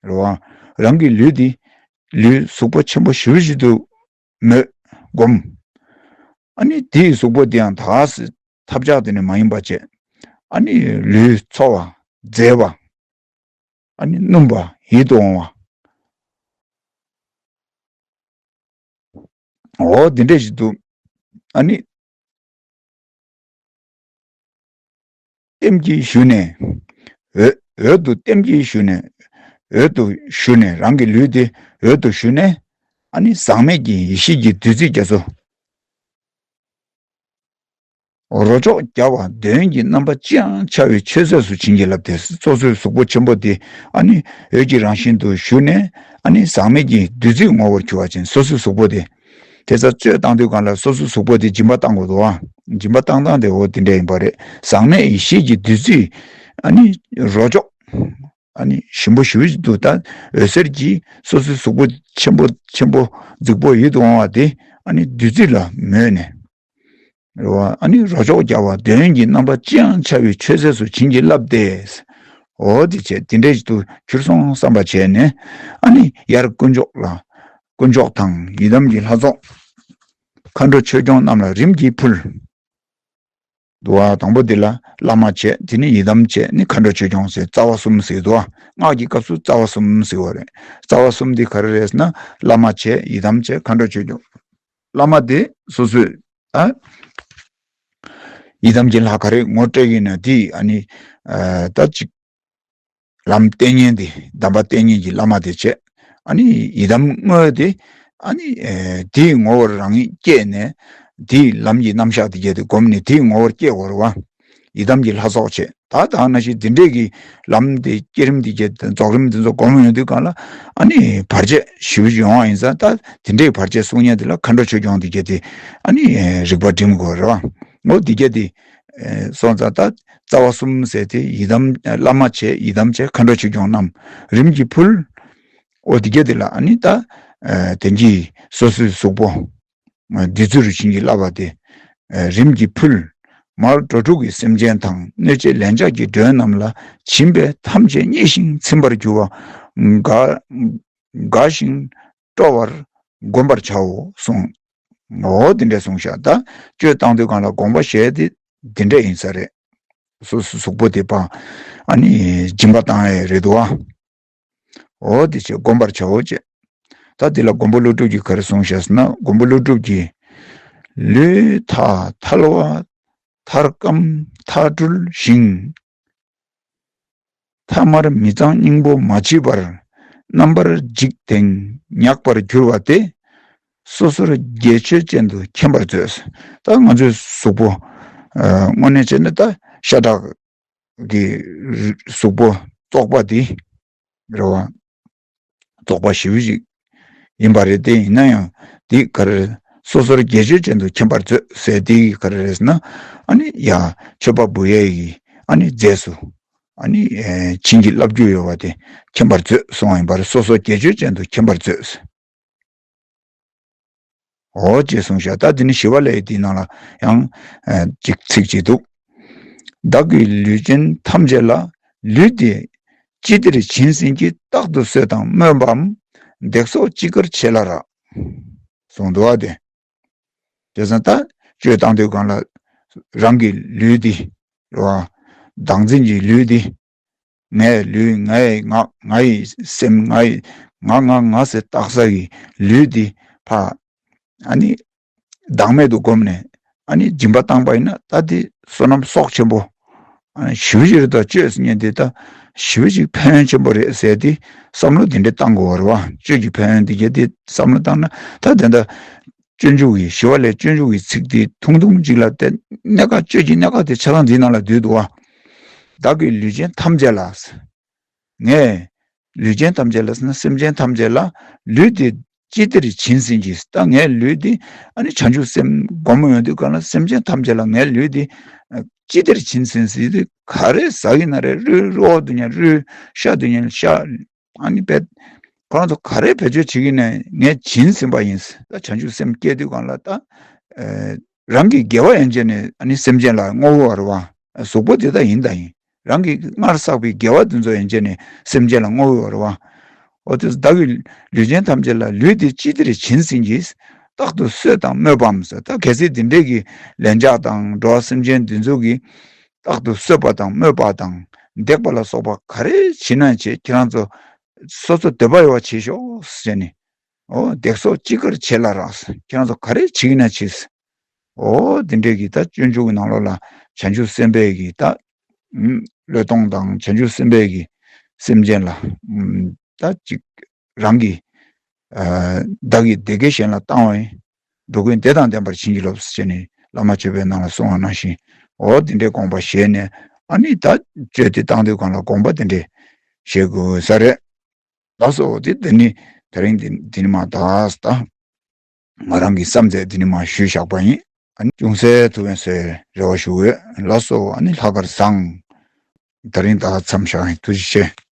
རེད་བ། རང་གི་ལུས་འདི་ལུས་གཟུགས་པོ་ཆེན་པོ་ཞེ་པོ་ཞིག་ཏུ་མོས་སྒོམ། ཨ་ནི་དེའི་གཟུགས་པོ་དེ་ཡང་ད་ག་སེ་ཐབས་ཆག་དེ་ནི་མ་ཡིན་པ་བྱས། ཨ་ནི་ལུས་འཚོ་བ་མཛེས་པ། ཨ་ནི་སྣུམ་པ་ཡིད་དུ་འོང་བ། འོ་འདི་འདྲ་ཞིག་འདུག་ཨ་ནི་ལྟེམ་གྱིས་ཞུ་ནས། འོད་འོད་དུ་ལྟེམ་གྱིས་ཞུ་ནས། འོད་དུ་ཞུ་ནས། རང་གི་ལུས་དེ་འོད་དུ་ཞུ་ནས། ཨ་ནི་ཟག་མེད་ཀྱི་ཡེ་ཤེས་ཀྱི་བདུད་རྩི་རྒྱ་མཚོ། རོ་མཆོག་རྒྱལ་བ་འདོད་ཡོན་གྱི་རྣམ་པ་ཅི་ཡང་འཆར་བའི་མཆོད་རྫས་སུ་བྱིན་གྱིས་བརླབས་ཏེ། སོ་སོའི་གཟུགས་པོ་ཆེན་པོ་དེ་ཨ་ནི་འོད་ཀྱི་རང་བཞིན་དུ་ཞུ་ནས། ཨ་ནི་ཟག་མེད་ཀྱི་བདུད་རྩི་ངོ་བོར་གྱུར་པ་ཅན། སོ་སོའི་གཟུགས་པོ་དེ། དེ་ཙམ་སྤྱོད་བཏང་དུས་སྒང་ལ་སོ་སོའི་གཟུགས་པོ་དེ་སྦྱིན་པ་བཏང་དགོས་འདུག་ཨ། སྦྱིན་པ་བཏང་སྟངས་དེ་འོ་དེ་འདྲ་ཡིན་པ་རེད། ཟག་མེད་ཡེ་ཤེས་ཀྱི་བདུད་རྩི་ཨ་ནི་རོ་མཆོག་ཨ་ནི་ཞིམ་པོ་ཞེ་པོ་ཅིག་འདུག་ད་འོད་ཟེར་གྱིས་སོ་སོའི་གཟུགས་པོ་ཆེན་པོ་ཆེན་པོ་རྫིག་པོ་ཡིད་དུ་འོང་བ་དེ་ཨ་ནི་བདུད་རྩི་ལ་མོས་ནས། རེད་བ། ཨ་ནི་རོ་མཆོག་རྒྱལ་བ་འདོད་ཡོན་གྱི་རྣམ་པ་ཅི་ཡང་འཆར་བའི་མཆོད་རྫས་སུ་བྱིན་གྱིས་བརླབས་ཏེ། འོ་དེ་བྱས་དེ་འདྲས་ཞིག་ཏུ་གྱུར་སོང་བསམ་པ་བྱས་ནས། ཨ་ནི་ཡར་དཀོན་མཆོག་ལ། དཀོན་མཆོག་དང་ཡི་དམ་གྱི་ལྷ་ཚོགས། མཁའ་འགྲོ་ཆོས་སྐྱོང་རྣམས་ལ་རིམ་གྱིས་ཕུལ། འདུག་བ། དང་པོ་འདི་ལ་བླ་མ་བྱས། དེ་ནས་ཡི་དམ་བྱས། ནི་མཁའ་འགྲོ་ཆོས་སྐྱོང་ཟེར། རྩ་བ་གསུམ་ཟེར་འདུག་བ། སྔགས་ཀྱི་སྐབས་སུ་རྩ་བ་གསུམ་ཟེར་བ་རེད། རྩ་བ་གསུམ་འདི་ག་རེ་རེད་ཟེར་ན། བླ་མ་བྱས། ཡི་དམ་བྱས། མཁའ་འགྲོ་ཆོས་སྐྱོང་། བླ་མ་དེ་སོ་སོས་ཨ། ཡི་དམ་གྱི་ལྷ་ག་རེ་ངོ་སྤྲད་ཀྱི་ན་དེ་ཨ་ནི། ཨ། ད་ཅིག་ལམ་བསྟན་མཁན་དེ། གདམས་པ་བསྟན་མཁན་གྱི་བླ་མ་དེ་བྱས། ཨ་ནི་ཡི་དམ་དངོས་དེ། ཨ་ནི། ཨེ། དེའི་ངོ་བོར་རང་ཉིད་སྐྱེས་ནས། དེའི་ལམ་གྱི་རྣམ་གཞག་དེ་བརྒྱད་དེ་བསྒོམས་ནས་དེའི་ངོ་བོར་སྐྱེ་དགོས་རེད་བ། ཡི་དམ་གྱི་ལྷ་ཚོགས་བྱས། ད་ད་ནང་བཞིན་འདི་འདྲས་ཀྱི་ལམ་དེ་བསྐྱེད་རིམ་དེ་བརྒྱད་དེ་རྫོགས་རིམ་དེ་ཚོ་བསྒོམས་ཡོང་དུས་སྒང་ལ། ཨ་ནི་བར་ཆད་ཞེ་པོ་ཅིག་ཡོང་བ་ཡིན་ཙང་། ད་དེ་འདྲས་བར་ཆད་སྲུང་མཁན་དེ་ལ་མཁའ་འགྲོ་ཆོས་སྐྱོང་དེ་བརྒྱད་དེ་ཨ་ནི་རིག་པ་སྒྲིམ་དགོས་རེད་བ། འོ་དེ་བརྒྱད་དེ། ཨེ། སོང་ཙང་ད་རྩ་བ་གསུམ་ཟེར་དེ་ཡི་དམ། བླ་མ་བྱས། ཡི་དམ་བྱས། མཁའ་འགྲོ་ཆོས་སྐྱོང་རྣམས་རིམ་གྱིས་ཕུལ། འོ་དེ་བརྒྱད་དེ་ལ་ཨ་ནི་ད། ཨེ། དེ་གྱིས་སོ་སོའི་གཟུགས་པོ་བདུད་རྩི་རུ་བྱིན་གྱིས་བརླབས་པ་དེ། ཨེ། རིམ་གྱིས་ཕུལ། མར་འགྲོ་དྲུག་གི་སེམས་ཅན་དང་། གནོད་བྱེད་ལན་ཆགས་ཀྱི་མགྲོན་རྣམས་ལ་བྱིན་པས་ཐམས་ཅད་མཉེས་ཤིང་ཚིམ་པར་གྱུར་པ་དགའ་དགའ་ཞིང་སྤྲོ་བར་བསྒོམ་པར་བྱའོ་གསུངས། འོ་དེ་འདྲས་གསུངས་ཤག་ད་སྤྱོད་བཏང་དུས་སྒང་ལ་དགོངས་པ་བཞེས་དེ་དེ་འདྲས་ཡིན་ས་རེད། སོ་སོ་གཟུགས་པོ་དེ་ཕར་ཨ་ནི་སྦྱིན་པ་བཏང་ཡས་རེད་འདུག་བ། འོ་དེ་བྱས་བསྒོམ་པར་བྱའོ་བྱས། ད་དེ་ལ་མགོན་པོ་ཀླུ་སྒྲུབ་ཀྱིས་ག་རེ་གསུངས་ཤག་ཟེར་ན། མགོན་པོ་ཀླུ་སྒྲུབ་ཀྱིས། ལུས་ཐལ་ཐལ་བ་ཐར་སྐམ་ཐལ་སྦྲུལ་ཞིང་། ཐ་མར་མི་གཙང་སྙིང་པོ་མ་མཆིས་པར། རྣམ་པར་འཇིག་དང་མྱགས་པར་གྱུར་པ་དེ། སོ་སོར་དགེ་ཆོས་ཅན་དུ་མཁྱེན་པར་མཛོད། ད་ང་ཚོའི་གཟུགས་པོ། ཨ། དངོས་གནས་བྱས་ན་ད་ཤ་ཁྲག་གི་གཟུགས་པོ་བཙོག་པ་དེ་རེད་བ། བཙོག་པ་ཞེ་པོ་ཅིག་ཡིན་པ་རེད་དེ། ཡིན་ན་ཡང་དེ་ག་རེ། སོ་སོར་དགེ་ཆོས་ཅན་དུ་མཁྱེན་པར་མཛོད་ཟེར་དེ་ག་རེ་རེད་ཟེར་ན། ཨ་ནི་ཡ་མཆོད་པ་འབུལ་ཡས་ཀྱི་ཨ་ནི་རྫས་སུ་ཨ་ནི། ཨེ། བྱིན་གྱིས་བརླབ་རྒྱུ་ཡོད་པ་དེ་མཁྱེན་པར་མཛོད་གསུངས་པ་ཡིན་པ་རེད། སོ་སོ་དགེ་ཆོས་ཅན་དུ་མཁྱེན་པར་མཛོད། འོ་ཅེས་གསུངས་ཤག་ད་དེ་ནི་ཞི་བ་ལྷའི་དེའི་ནང་ལ་ཡང་། ཨེ། ཅིག་ཚིག་ཅིག་འདུག་བདག་གི་ལུས་ཅན་ཐམས་ཅད་ལ། ལུས་འདི་ཅི་བདེར་བྱིན་ཟིན་གྱིས། རྟག་ཏུ་གསོད་དང་སྨོད་པའམ། བརྡེག་སོགས་ཅི་དགར་བྱེད་ལ་རག་གསུངས་འདུག་བ་དེ། དེ་ཙང་ད་སྤྱོད་བཏང་དུས་སྒང་ལ་རང་གི་ལུས་འདི་རེད་བ། བདག་འཛིན་གྱི་ལུས་འདི། ངའི་ལུས། ངའི་ངག་ངའི་སེམས། ངའི་ང་ང་ང་ཟེར་བཏགས་ས་གི་ལུས་འདི་ཕར་ཨ་ནི་བདག་མེད་དུ་བསྒོམས་ནས་ཨ་ནི་སྦྱིན་པ་བཏང་པ་ཡིན་ན། ད་དེ་བསོད་ནམས་གསོག་ཆེན་པོ། ཨ་ནི་ཞེ་པོ་ཅིག་རེད། ད་སྤྱོད་ཟེར་མཁན་དེ་ད་ཞེ་པོ་ཅིག་ཕན་ཡོན་ཆེན་པོ་རེད་ཟེར་དེ་བསམ་བློ་དེ་འདྲ་བཏང་དགོས་པ་རེད་བ། སྤྱོད་ཀྱི་ཕན་ཡོན་དེ་གྱད་དེ་བསམ་བློ་བཏང་ན། ད་དེ་འདྲ་སྤྱོད་འཇུག་གི་ཞི་བ་ལྷའི་སྤྱོད་འཇུག་གི་ཚིག་དེ་ཐུང་ཐུང་ཅིག་ལ་དེ་གནད་འགག་སྤྱོད་ཀྱི་གནད་འགག་དེ་ཆ་ཚང་འདིའི་ནང་ལ་འདུས་འདུག་བ། བདག་གི་ལུས་ཅན་ཐམས་ཅད་ལ། ངས་ལུས་ཅན་ཐམས་ཅད་ལ་ཟེར་ན། སེམས་ཅན་ཐམས་ཅད་ལ་ལུས་འདི་ཅི་བདེར་བྱིན་ཟིན་གྱིས། ད་ངའི་ལུས་འདི་ཨ་ནི་བྱང་ཆུབ་སེམས་སྒོམ་ཡོང་དུས་སྒང་ལ་སེམས་ཅན་ཐམས་ཅད་ལ་ངའི་ལུས་འདི་ཨ་ཅི་བདེར་བྱིན་ཟིན་ཟིན་དུས། ག་རེ་ཟ་གི་ན་རེ། རུལ་རུལ་འོག་ཏུ་ཉལ་རུལ། ཤ་དུ་ཉལ་ཤ། ཨ་ནི་བེད། ཁོ་རང་ཚོ་ག་རེ་བེད་སྤྱོད་བྱེད་ཀྱི་ན་ངས་བྱིན་ཟིན་པ་ཡིན། ད་བྱང་ཆུབ་སེམས་སྐྱེ་དུས་སྒང་ལ་ད། ཨེ། རང་གི་དགེ་བ་ཡན་ཆད་ནས་ཨ་ནི་སེམས་ཅན་ལ་བསྔོ་བ་རེད་བ། གཟུགས་པོ་དེ་ད་ཡིན་ད་ཡིན། རང་གིས་སྔར་བསགས་པའི་དགེ་བ་དེ་ཚོ་ཡན་ཆད་ནས་སེམས་ཅན་ལ་བསྔོ་བ་རེད་བ། འོ་དེ་བདག་གི་ལུས་ཅན་ཐམས་ཅད་ལ། ལུས་འདི་ཅི་བདེར་བྱིན་ཟིན་གྱིས། རྟག་ཏུ་གསོད་དང་སྨོད་པའམ་ཟེར། ད་གལ་སྲིད་འདི་འདྲས་ཀྱི་ལན་ཆགས་དང་འགྲོ་བ་སེམས་ཅན་འདི་ཚོ་གིས་རྟག་ཏུ་གསོད་པ་དང་སྨོད་པ་དང་བརྡེག་པ་ལ་སོགས་པ་ག་རེ་བྱེད་ན་བྱེད། ཁྱེད་རང་ཚོ་སོ་སོ་འདོད་པ་ཡོད་པ་བྱེད་ཤོག་ཟེར་ནས། འོ་བརྡེག་སོགས་ཅི་དགར་བྱེད་ལ་རག་ཟེར། ཁྱེད་རང་ཚོ་ག་རེ་བྱེད་ཀྱི་ན་བྱེད་ཟེར། འོ་དེ་འདྲས་ཀྱི་ད་སྤྱོད་འཇུག་གི་ནང་ལོགས་ལ་བྱང་ཆུབ་སེམས་དཔའི་གི་ད་ཨུམ་བློས་གཏོང་དང་། བྱང་ཆུབ་སེམས་དཔའི་གི་སེམས་ཅན་ལ་ཨུམ་ ད་ཅིག་རང་གི་བདག་གིས་བདེ་དགེ་གཞན་ལ་བཏང་བ་ཡིན། འགྲོ་ཀུན་བདེ་དང་ལྡན་པར་བྱིན་གྱིས་རློབས་ཟེར་ནས་བླ་མ་མཆོད་པའི་ནང་ལ་གསུངས་པ་ནང་བཞིན། འོ་དེ་འདྲའི་དགོངས་པ་བཞེས་ནས། ཨ་ནི་ད་བཅོས་ཏེ་བཏང་དུས་སྒང་ལ་དགོངས་པ་དེ་འདྲས་བཞེས་དགོས་ས་རེད། ལགས་སོ། དེ་དེ་ནི་དེ་རིང་འདི་འདི་ནི་མ་དག་ད། ང་རང་གི་བསམ་ཚད་འདི་ནི་མ་ཞུས་བཞག་པ་ཡིན། ཨ་ནི་ཅུང་ཟད་ཐུབ་པས་ཟེར་རེ་བ་ཞུ་འོས། ལགས་སོ། ཨ་ནི་ལྷག་དཀར་བཟང་། དེ་རིང་ད་མཚམས་བཞག་ཡིན། ཐུགས་རྗེ་ཆེ།